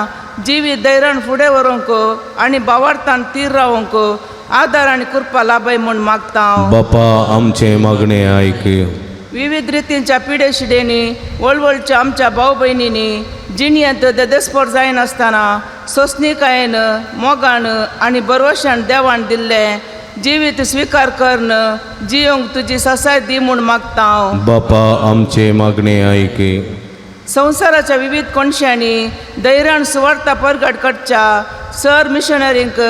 जिवीत धैर्यान फुडें व्हरूंक आनी बावार्थान तीर रावंक आदार आनी कृपा लाभय म्हूण मागता हांव. बापा आमचे मागणे आयक. विविध रितींच्या पिडेशिडेंनी वळवळच्या आमच्या भाव भयणींनी जिणयेंत देदेस्पोर जायनासतना सोंसणीकायेन मोगान आनी बरवशान देवान दिल्लें जिवीत स्विकार करून जियोंक तुजी सासाय दी म्हूण मागता हांव. बापा आमचे मागणे आयक. संवसाराच्या विविध कोनशांनी धैर्यान सुवार्ता परगट करच्या सर मिशनरींक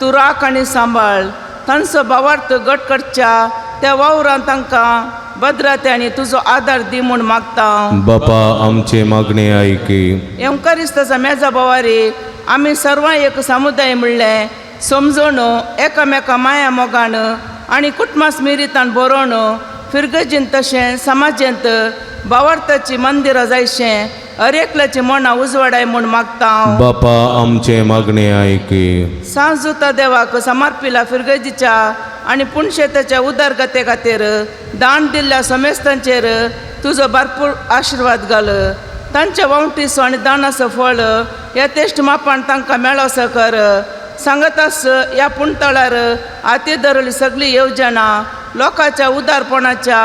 तूं राख आनी सांबाळ. तांचो भावार्थ गट करच्या त्या वावरान तांकां भद्रते आनी तुजो आदार दी म्हूण मागता हांव. बापा आमचे मागणे आयक. एवकारिस्ताच्या मेजा बोवारी आमी सर्वां एक समुदाय म्हणलें समजून एकामेका माया मोगान आनी कुटुंबा स्मिरितान बरोवन फिरगजीन तशें समाजेंत भावार्थाची मंदिरां जायशें अरेकल्याची मनां उजवाडाय म्हूण मागता हांव. बापा आमचे मागणे आयक. सांजुता देवाक समर्पिला फिरगजीच्या आनी पुणशेताच्या उदरगते खातीर दान दिल्ल्या समेस्तांचेर तुजो भरपूर आशिर्वाद घाल. तांच्या वांवटीचो आनी दानाचो फळ यथेश्ट मापान तांकां मेळोसो कर. सांगतास ह्या पुणतळार हाती धरली सगळी येवजणां लोकांच्या उदारपणाच्या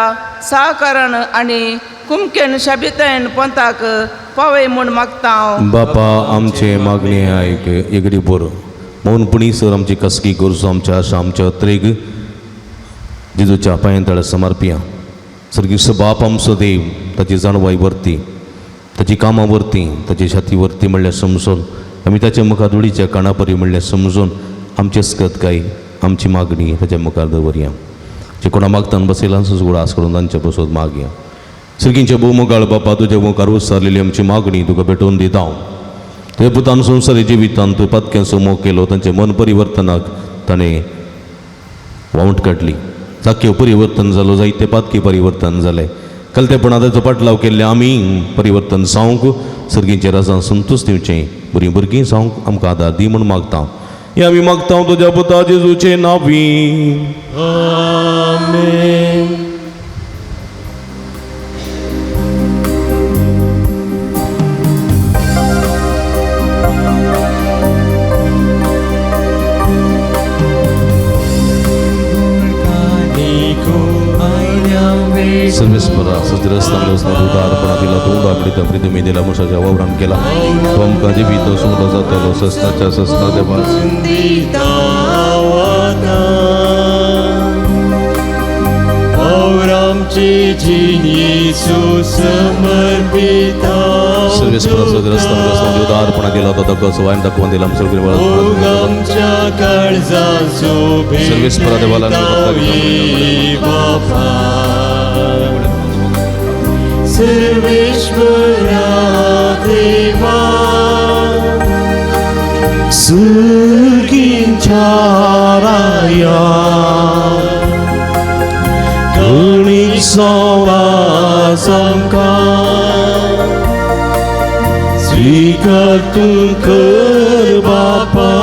सहकारान आनी कुमकेन शाबितायन पंथाक पावय म्हूण मागता हांव. बापा आमचे मागणे आयक. एगडी बरो मौनपणी सर आमची कसकी गरजो आमच्या आशा आमच्या अत्रेग जेजूच्या पांयां तळ्या समर्पिया. सर्गीस बाप आमचो देव ताची जाणवाय वरती ताची कामां वरती ताची छाती वरती म्हणल्यार समजून आमी ताच्या मुखार धुळीच्या काणापरी म्हणल्यार समजून आमचे स्कत काय आमची मागणी ताच्या मुखार दवरया. जे कोणा मागतान बसयला उगडास करून तांच्या बसोत मागया. सर्गींच्या भोवमुगाळ बापा तुज्या मुखार उसारलेली आमची मागणी तुका भेटोवन दिता हांव. तुज्या पुतान संवसारी जिवितान तूं पातक्यांचो मोग केलो, तांचें मन परिवर्तनाक ताणें वावंट काडली. जाक्यो परिवर्तन जालो जायते पातकी परिवर्तन जालें. कलतेपणा ताचो पाटलाव केल्ले आमी परिवर्तन जावंक सर्गींच्या राजान संतोश दिवचें बरीं भुरगीं जावंक आमकां आदार दी म्हूण मागता. हे आमी मागता तुज्या पुता जेजूचे नांवी. आमेन. सर्वेस्परा सजरस्तान उदारपणा दिला तोंडा मिळता प्रितमी दिला मनशाच्या वावरान केला तो आमकां जिवीत सुंदर जातलो सस्नाच्या सस्ना देवा. सर्वेस्पराचो ग्रस्त उदारपणा दिला तो धक्को वायन दाखोवन दिला. सर्वेस्परा देवाला सर्वेश्वरा देवा सुगींच्या राया कणीक सोळा आमकां स्वीकार तूं कर बापा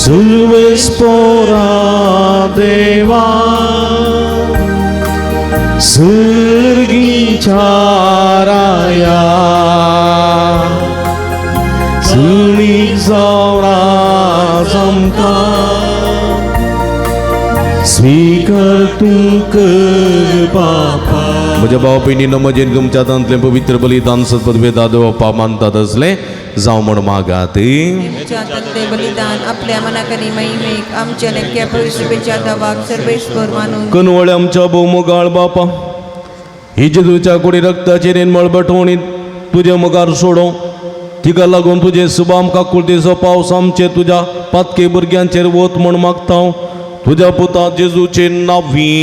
सर्वेस्पोरा देवा सुर्गीच्या राया सुणी जावरा आमकां स्वीकार तूं कर बापा. म्हज्या भाव भयणीनो म्हजेन तुमच्या हातांतलें पवित्र बलिदान सत्पदवे देवपा मानतात असलें जावं म्हण मागात. तुमच्या हातांतले बलिदान आपल्या मनाकनी महिमेक आमच्या नक्क्या पवित्रपेच्या दवाक सर्वेस्पर मानून कनवळे आमच्या भोवमोगाळ बापा ही जेजूच्या कुडी रक्ताचेर निर्मळ बटवणी तुजे मुखार सोडों तिका लागून तुजे सुबाम काकुळतेचो पावस आमचे तुज्या पातके भुरग्यांचेर वत म्हण मागता तुज्या पुता जेजूचे नांवी.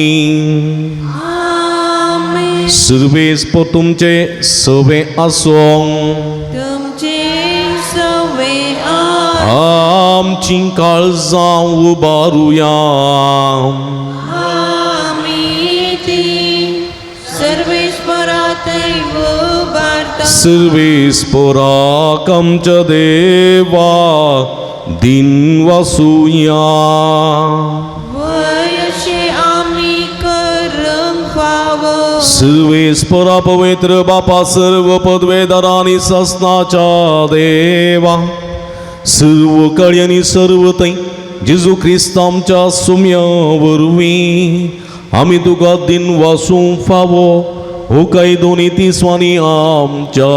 सर्वेस तुमचे सवे आसों तुमचे सवे आमची काळजां उबारुया. आमी ती सर्वेस्परातय उबारता. सर्वेस्पराक आमच्या देवा दिन वासुया. वय अशें आमी करूंक फावो. सर्वेस्परा पवित्र बापा सर्व पदवेदारांनी ससनाच्या देवा सर्व कळी आनी सर्व थंय जेजू क्रिस्त आमच्या सुम्या वरवीं आमी तुका दिन वासूंक फावो हो काय दोनी तिसवांनी आमच्या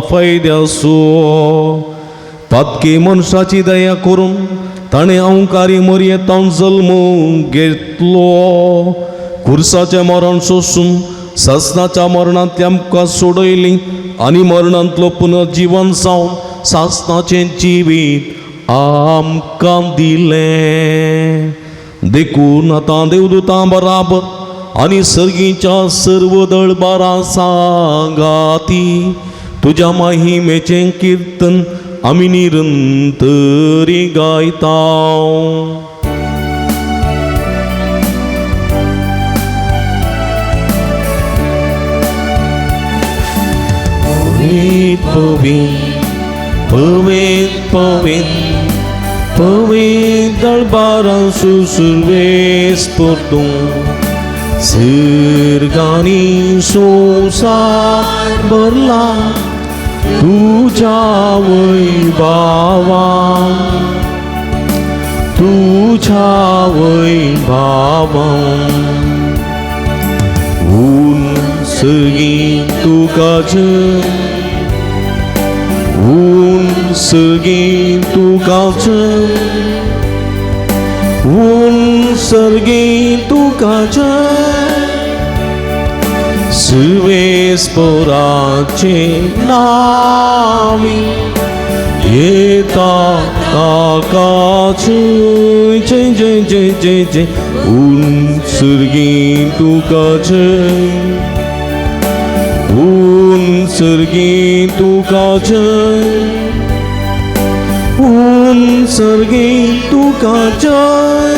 फायद्यासो. पातकी मनशाची दया करून ताणें अहंकारी मरयेतावन जल्म घेतलो खुर्साचें मरण सोसून सासनाच्या मरणांतली आमकां सोडयली आनी मरणांतलो पुनर्जिवन जावन सासनाचें जिवीत आमकां दिलें. देखून आतां देवदूतां बराबर आनी सर्गीच्या सर्व दळबारां सांगाती तुज्या महिमेचें किर्तन आमी निरंतरी गायता. पवित्र पवित्र पवित्र पवित्र दरबारां सुसर्वेस्पर तूं सर्गांनी संवसार भरला तुज्या वैभावान तुज्या वैभावान ऊन सर्गी तुका जय ऊन सर्गी तुका जय ऊन सर्गी तुका जय सर्वेस्पराचे नावी येता ताका जय जय जय जय जय जय ऊन सर्गी तुका जय ऊन सर्गी तुका जय ऊन सर्गी तुका जय.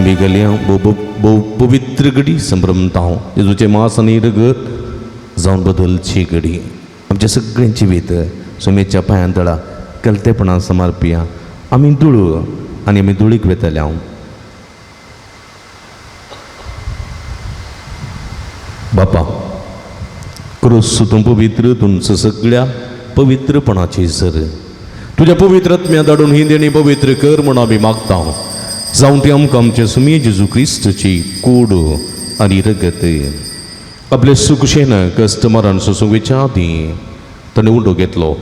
मी गेल्या भोव पवित्र घडी संभ्रमता हांव जेजूचें मास आनी रगत जावन बदलची घडी आमच्या सगळ्यांची जिवीत सुमेच्या पांयां तळा कलतेपणान समर्पिया. आमी धुळू आनी आमी धुळीक वेतले हांव. बापा क्रोस तूं पवित्र तुमचं सगळ्या पवित्रपणाची सर तुज्या पवित्र आत्म्या धाडून ही देणी पवित्र कर म्हूण आमी मागता. जावं ती आमकां आमचे सुमी जेजू क्रिस्तची कूड आनी रगत आपले सुखशेन कश्ट मरण सोसूंक वयच्या आदीं ताणें उंडो घेतलो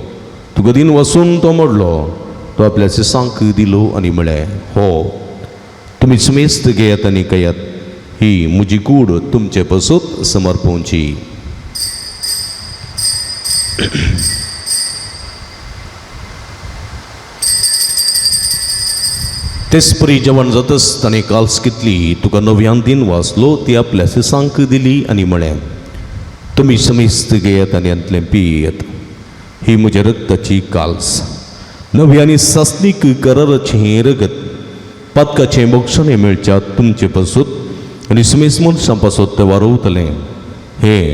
तुका दीन वसून तो मोडलो तो आपल्या सिसांक दिलो आनी म्हळें हो तुमी सुमेस्त घेयात आनी कयात ही म्हजी कूड तुमचे पसत समर्पोवची. तेचपरी जेवण जातच ताणें काल्स घेतली, तुका नव्यान दिन वाचलो, ती आपल्या शिसांक दिली आनी म्हळें, तुमी समेस्त घेयात आनी हांतलें पियेत, ही म्हज्या रक्ताची काल्स, नवी आनी सासणीक कराराचें हें रगत, पातकाचें बक्षणें मेळच्या तुमचे पासत आनी समेस्त मनशां पासत तें वारोवतलें, हें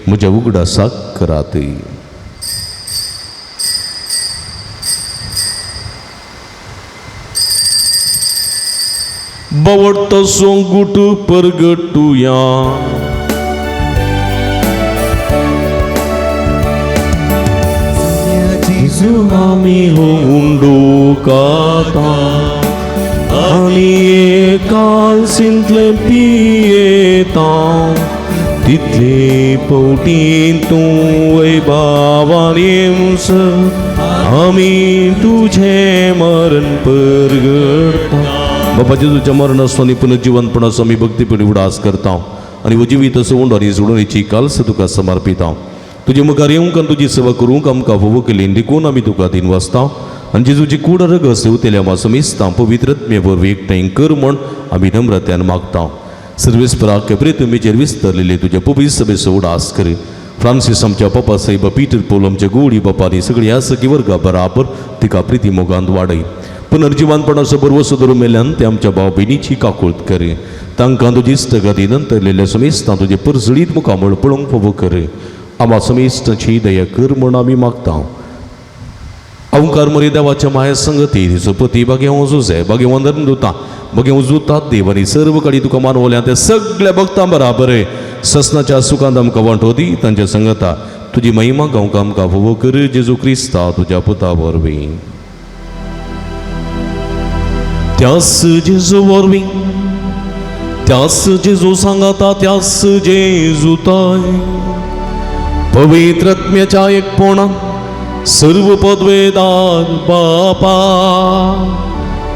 म्हज्या उगडासाक करात. बावडतो सोंगूट परगटुया. जेजू आमी हो उंडो खाता आनी एकालसींतलें पियेता, तितले पवटीन तूं वैभावान येवस आमी तुजें मरण परगडटा. बाबा जेजूच्या मरणाचो आनी पुनर्जिवनपणाचो आमी भक्तीपणी उडास करता आनी उजिवीत असो उंडो आनी जोडणेची काल्स तुका समर्पिता. तुजे मुखार येवंक आनी तुजी सेवा करूंक आमकां फावो केली देखून आमी तुका दिन वाचता आनी जेजूची कूड रगस उतेल्या समेस्तां पवित्र आत्मे वरवीं एकठांय कर म्हूण आमी नम्रत्यान मागता. सर्वेस्पराक प्रेतुमीचेर विस्तरलेले तुज्या पवित्र सभेचो उडास कर. फ्रांसीस आमच्या पप्पा साहेब, पीटर पोल आमच्या गोडी बापा आनी सगळी आसकी वर्गा बराबर तिका प्रिती मोगांत वाडय. पुनर्जिवानपणाचो बरवसो धरून मेल्यान ते आमच्या भाव भयणीची काकूळत कर. तांकां तुजी इश्टगती नंतरलेल्या समेस्तां तुजे परजळीत मुखामळ पळोवंक फावो कर. आमा समेस्तांची दया कर म्हूण आमी मागता. अवकार मरे देवाच्या माया संगती तिचो पती बागेवं जुजे बागेवं धर्मदुता बागेवं जुतात देव आनी सर्व कडेन तुका मानवल्या त्या सगळ्या भक्तां बराबर ससनाच्या सुखांत आमकां वांटो दी. तांच्या संगता तुजी महिमा गावंक आमकां फावो कर. जेजू क्रिस्ता तुज्या पुता वरवीं. त्यास जेजू वरवीं, त्यास जेजू सांगाता, त्यास जेजू ताय पवित्र आत्म्याच्या एकपणान सर्व पदवेदार बापा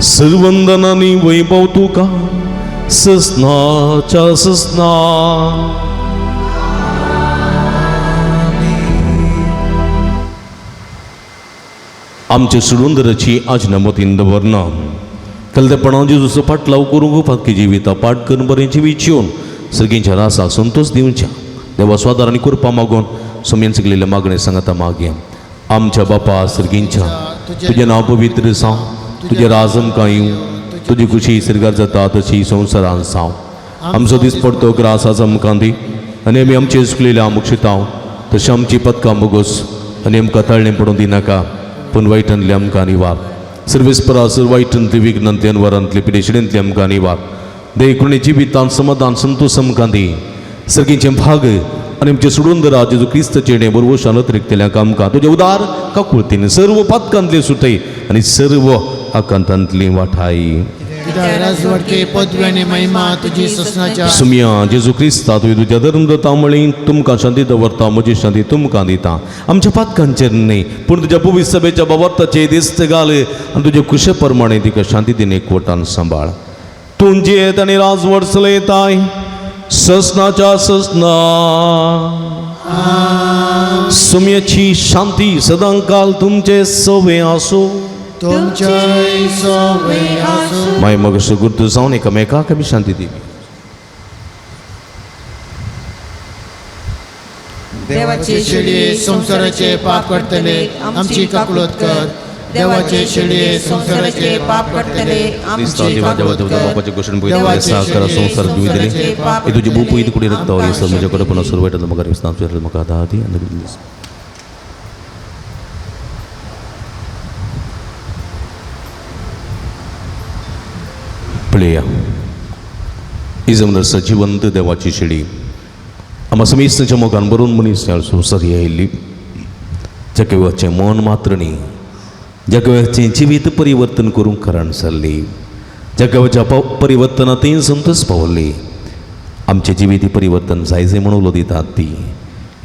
सर्वंदनानी वैभव तुका ससनाच्या ससना. आमच्या सुडुंदराची आज्ञा मतीन दवरना कलदेपणा जेजूचो फाटलाव करूंक फातकी जिविता पाठ करून बरें जिवीत जिवन सर्गींच्या रासाक संतोष दिवच्या देवा स्वादार आनी कृपा मागून सोम्यान सगळेल्या मागणें सांगता मागया. आमच्या बापा सर्गींच्या, तुजें नांव पवित्र जावं, तुजें राज आमकां येवं, तुजी खुशी सर्गार जाता तशी संवसारान जावं. आमचो दीस पडतो ग्रास आज आमकां दी आनी आमी आमचे चुकलेल्या मुक्षितांव तशें आमची पदकां मुगोस आनी आमकां तळणें पडून दिनाका पूण वायटांतली आमकां निवार. सर्वेस्परा सर वायटांतली विघ्नांतली अनवरांतली पिडेशिडेंतली आमकां निवार. देखून जिवितान समाधान संतोष आमकां दी. सर्गींचें भाग आनी आमचें सोडून दरा जेजू क्रिस्ताचें बरवशान अतिरिक्तल्या आमकां तुजें उदार काकुळतीन सर्व पातकांतली सुटय आनी सर्व आकांतांतली वाठाय. सुमिया जेजू क्रिस्ता तुवें तुज्या धर्मदता म्हळी तुमकां शांती दवरता, म्हजी शांती तुमकां दिता. आमच्या पातकांचेर न्हय पूण तुज्या पवित्र सभेच्या बाबर्ताचेर दिस्त घाल आनी तुजे कुशे प्रमाणे तिका शांती दिन एकवटान सांबाळ. तूं जियेत आनी राजवट चलयताय ससनाच्या ससना. सुम्याची शांती सदांकाल तुमचे सवे आसूं. माय मग सुगुर्त जावन एकामेकाक आमी शांती दिवी. देवाचे शेळये संवसाराचे पाप करतले आमची काकुळत कर. देवाचे शेळये संवसाराचे पाप करतले आमची काकुळत कर. तुजी बुपू इतकुडी रक्तावर येसर म्हज्या कडे पण सुरू वायटांतलो म्हाका म्हाका दी आनी पळया ही जमनर जिवंत देवाची शेळी आमा समेस्ताच्या मोगान भरून मनीस संवसार आयिल्ली जाका मन मात्र न्ही, जाका जिवीत परिवर्तन करूंक कारण जाल्ली, जाका परिवर्तनांतय संतोष पावली. आमचें जिवीत परिवर्तन जाय जाय म्हणून उलो दितात ती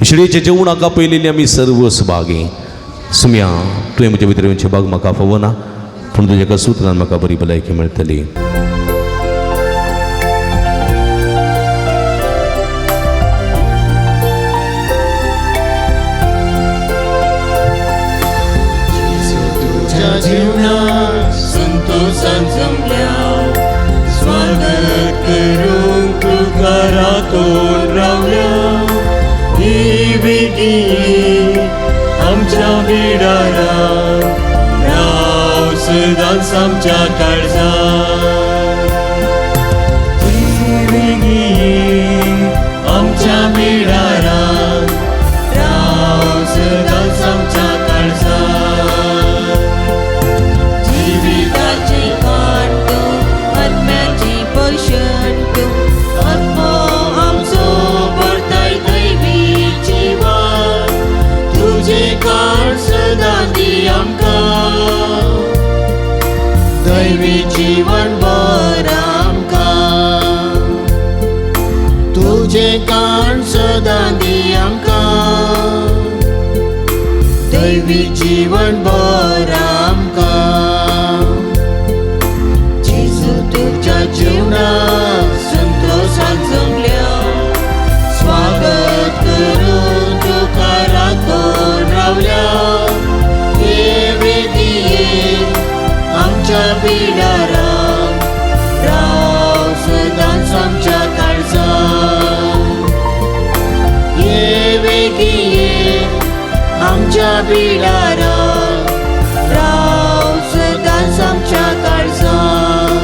शेळयेच्या जेवणाक आपयलेली आमी सर्व भागी. सुम्या तुवें म्हज्या भितर येवचें भाग म्हाका फावना पूण तुज्या एका सुत्रान म्हाका बरी भलायकी मेळटली. वेगीं ये आमच्या बिडारान, राव सदांच आमच्या काळजान। जेजू वेगीं ये आमच्या बिडारान, राव सदांच आमच्या काळजान। जिविताची खाण तूं, आत्म्याची पोशण तूं, आत्मो आमचो भरताय दैवी जीवन, तुजें काळ सदां दी आमकां, दैवी जीवन भर आमकां, तुजें काळ सदां दी आमकां, दैवी जीवन भर आमकां। जेजू तुज्या जिवनाक संतोशान जमल्या, स्वागत करून तुका राखून रावल्या। ये वेगीं ये आमच्या बिडारान, राव सदांच आमच्या काळजान। ये वेगीं ये आमच्या बिडारान, राव सदांच आमच्या काळजान।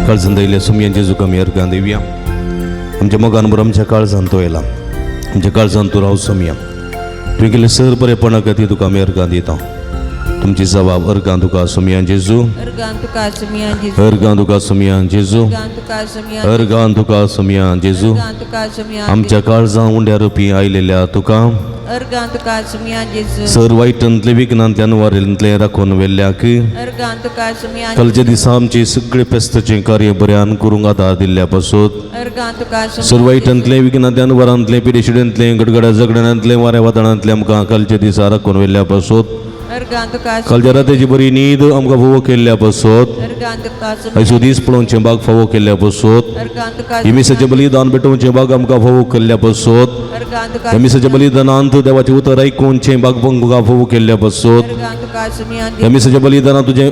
काळजान दैल्या सुमयान जेजू आमी अर्गां दिवया। आमच्या मोगान बरो आमच्या काळजान तो येला, आमच्या काळजान तूं राव सोमया। तुवें केल्लें सर बरेपणा खातीर तुका आमी अर्गां दिता। तुमची जबाब अर्गां तुका सोमयान जेजू, अर्गां तुका सुमयान जेजू, अर्गां तुका सोमयान जेजू, अर्गां तुका सुमयान, अर्गां तुका सोमयान जेजू। अर्गां तुका सुमयान, आमच्या काळजान उंड्या रुपी आयलेल्या तुका अर्गां तुका सुमयान जेजू, सर वायटांतले विघ्नांतल्यान वारेंतले राखून व्हेल्ल्याक अर्गां तुका सुमयान, कालच्या दिसा आमचे सगळे पेस्ताचें कार्य बऱ्यान करूंक आदार दिल्ल्या पासून अर्गां तुका सर वायटांतले विघ्नांतल्यान वरांतले पिडेशिडेंतले गडगड्या झगड्यांतले वाऱ्या वादळांतले आमकां कालच्या दिसा राखून व्हेल्ल्या पासून अर्गां तुका कालच्या रातीची बरी न्हीद आमकां फावो केल्ल्या पासून अर्गां तुका सुमयान, आयचो दीस पळोवचें बाग फावो केल्ल्या पासून अर्गां तुका हिमिसाचें बलिदान भेटोवचें बाग आमकां फावो केल्ल्या पासून अर्गां तुका हिमिसाच्या बलिदानांत देवाचें उतर आयकुचें बाग आमकां फावो केल्ल्या पासून अर्गां तुका सुमयान, हिमिसाच्या बलिदानांत तुजें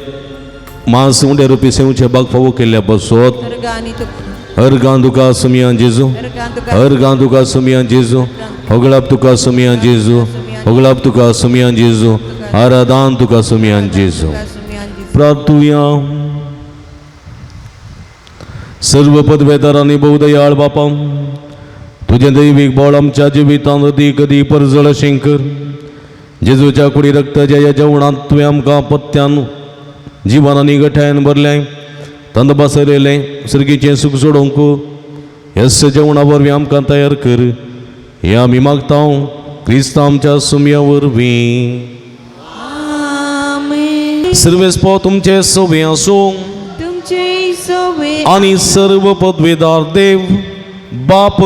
मांस उंडे रुपी सेवचें बाग फावो केल्ल्या पासून अर्गांनी तुका अर्गां तुका सुमयान जेजू, अर्गां तुका अर्गां तुका सुमयान जेजू, होगळाप तुका सुमयान जेजू, होगळाप तुका सुमयान जेजू, आराधान तुका सुमयान जेजू। सुमयान जेजू। प्रार्थुया। सर्व पदवेदार आनी बहुदयाळ बापा, तुजें दैवीक बळ आमच्या जिवितांत अदी कदी परजळ अशें कर। जेजूच्या कुडी रक्ताच्या ह्या जेवणांत तुवें आमकां पत्त्यान जिवन आनी गठायन भरलें, तंद बसयलें सर्गीचें सूख जोडोवंक ह्या जेवणा वरवीं आमकां तयार कर। हें आमी मागता क्रिस्तांव आमच्या सुमया वरवीं। आमेन। सर्वेस्पो तुमचे सवे आसूं तुमचे सवे आनी सर्व पदवेदार देव बाप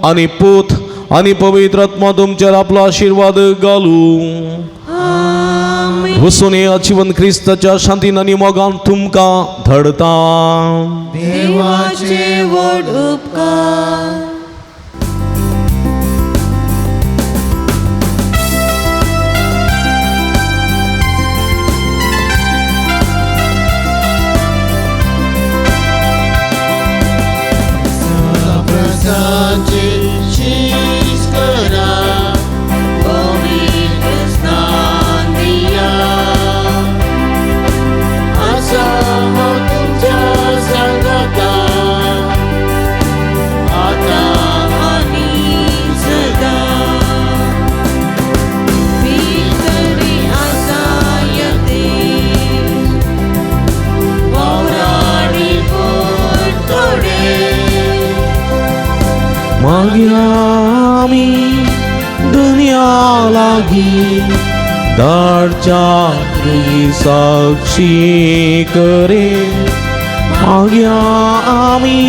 आनी पूत आनी पवित्र आत्मा तुमचेर आपलो आशिर्वाद घालूं। आमेन। वसून ह्या जिवन क्रिस्ताच्या शांतीन आनी मोगान तुमकां धाडता। देवाचे व्हड उपकार। प्रसाचे शीस करा, पवित्र स्नान दिया, आसा हांव तुमच्या सांगाता, आतां आनी सदां भितरी आसा यतेश, वावराडी पूत थोडे। मागीर आमी दुनिया लागीं धाडच्या साक्षी करे। मागीर आमी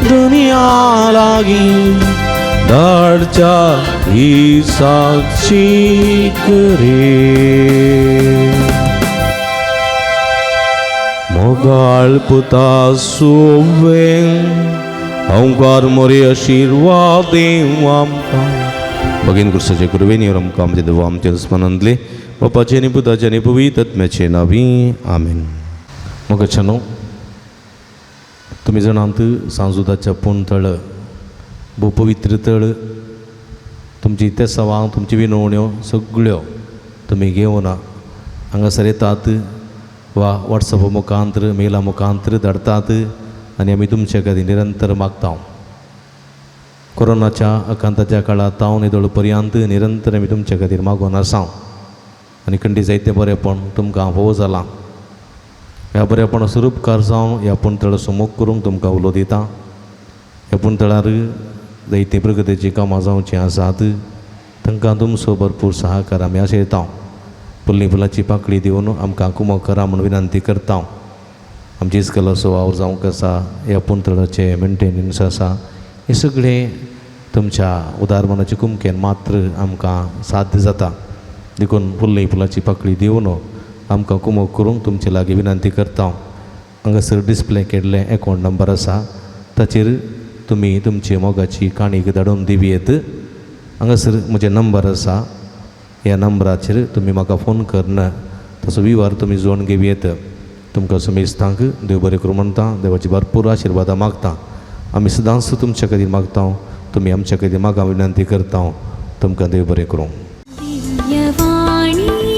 दुनिया लागीं धाडच्या ही साक्षी करे। मोगाळ पुता सुवे अंकार मोरे आशिर्वाद आमकां भगीन क्रिस्ताचे कृपेन आमकां आमचे देवा आमचे दुस्मानांतले बापाचे आनी पुताचे आनी पवित्र आत्म्याचे नांवी आमेन. मोगाच्यानो, तुमी जाणात सांजुदाच्या पूण तळ भोव पवित्र तळ. तुमची तेसावां, तुमची विनवण्यो सगळ्यो तुमी घेवन हांगासर येतात वा वॉट्सॅप मुखांतर मेला मुखांतर धाडतात आनी आमी तुमचे खातीर निरंतर मागता. कोरोनाच्या आकांताच्या काळांत हांव निदळ पर्यंत निरंतर आमी तुमचे खातीर मागून आसा आनी खंडी जायते बरेपण तुमकां भोव जालां. ह्या बरेपणा स्वरूपकार जावन ह्या पुणतळ सुमूख करूंक तुमकां उलो दिता. ह्या पुणतळार जायतीं प्रगतीचीं कामां जावचीं आसात, तांकां तुमचो भरपूर सहाकार आमी आशयता. फुल्ली फुलाची पाकळी दिवन आमकां कुमक करा म्हूण विनंती करता. आमची इस्कलाचो वावर जावंक आसा, ह्या पुणतळाचें मेंटेनन्स आसा, हें सगळें तुमच्या उदार मनाचे कुमकेन मात्र आमकां साध्य जाता. देखून फुल्ली फुलाची पाकळी दिवन आमकां कुमक करूंक तुमचे लागीं विनंती करता. हांगासर डिस्प्ले केल्लें एकावंट नंबर आसा, ताचेर तुमी तुमची मोगाची काणीक धाडून दिवयेत. हांगासर म्हजें नंबर आसा, ह्या नंबराचेर तुमी म्हाका फोन करून ताचो विवार तुमी जोडून घेवयेत. तुमकां समेस्तांक देव बरें करूं म्हणटा, देवाची भरपूर आशिर्वादां मागता. आमी सदांच तुमच्या खातीर मागता, तुमी आमच्या खातीर मागा विनंती करता. तुमकां देव बरें करूं. दिव्यवाणी.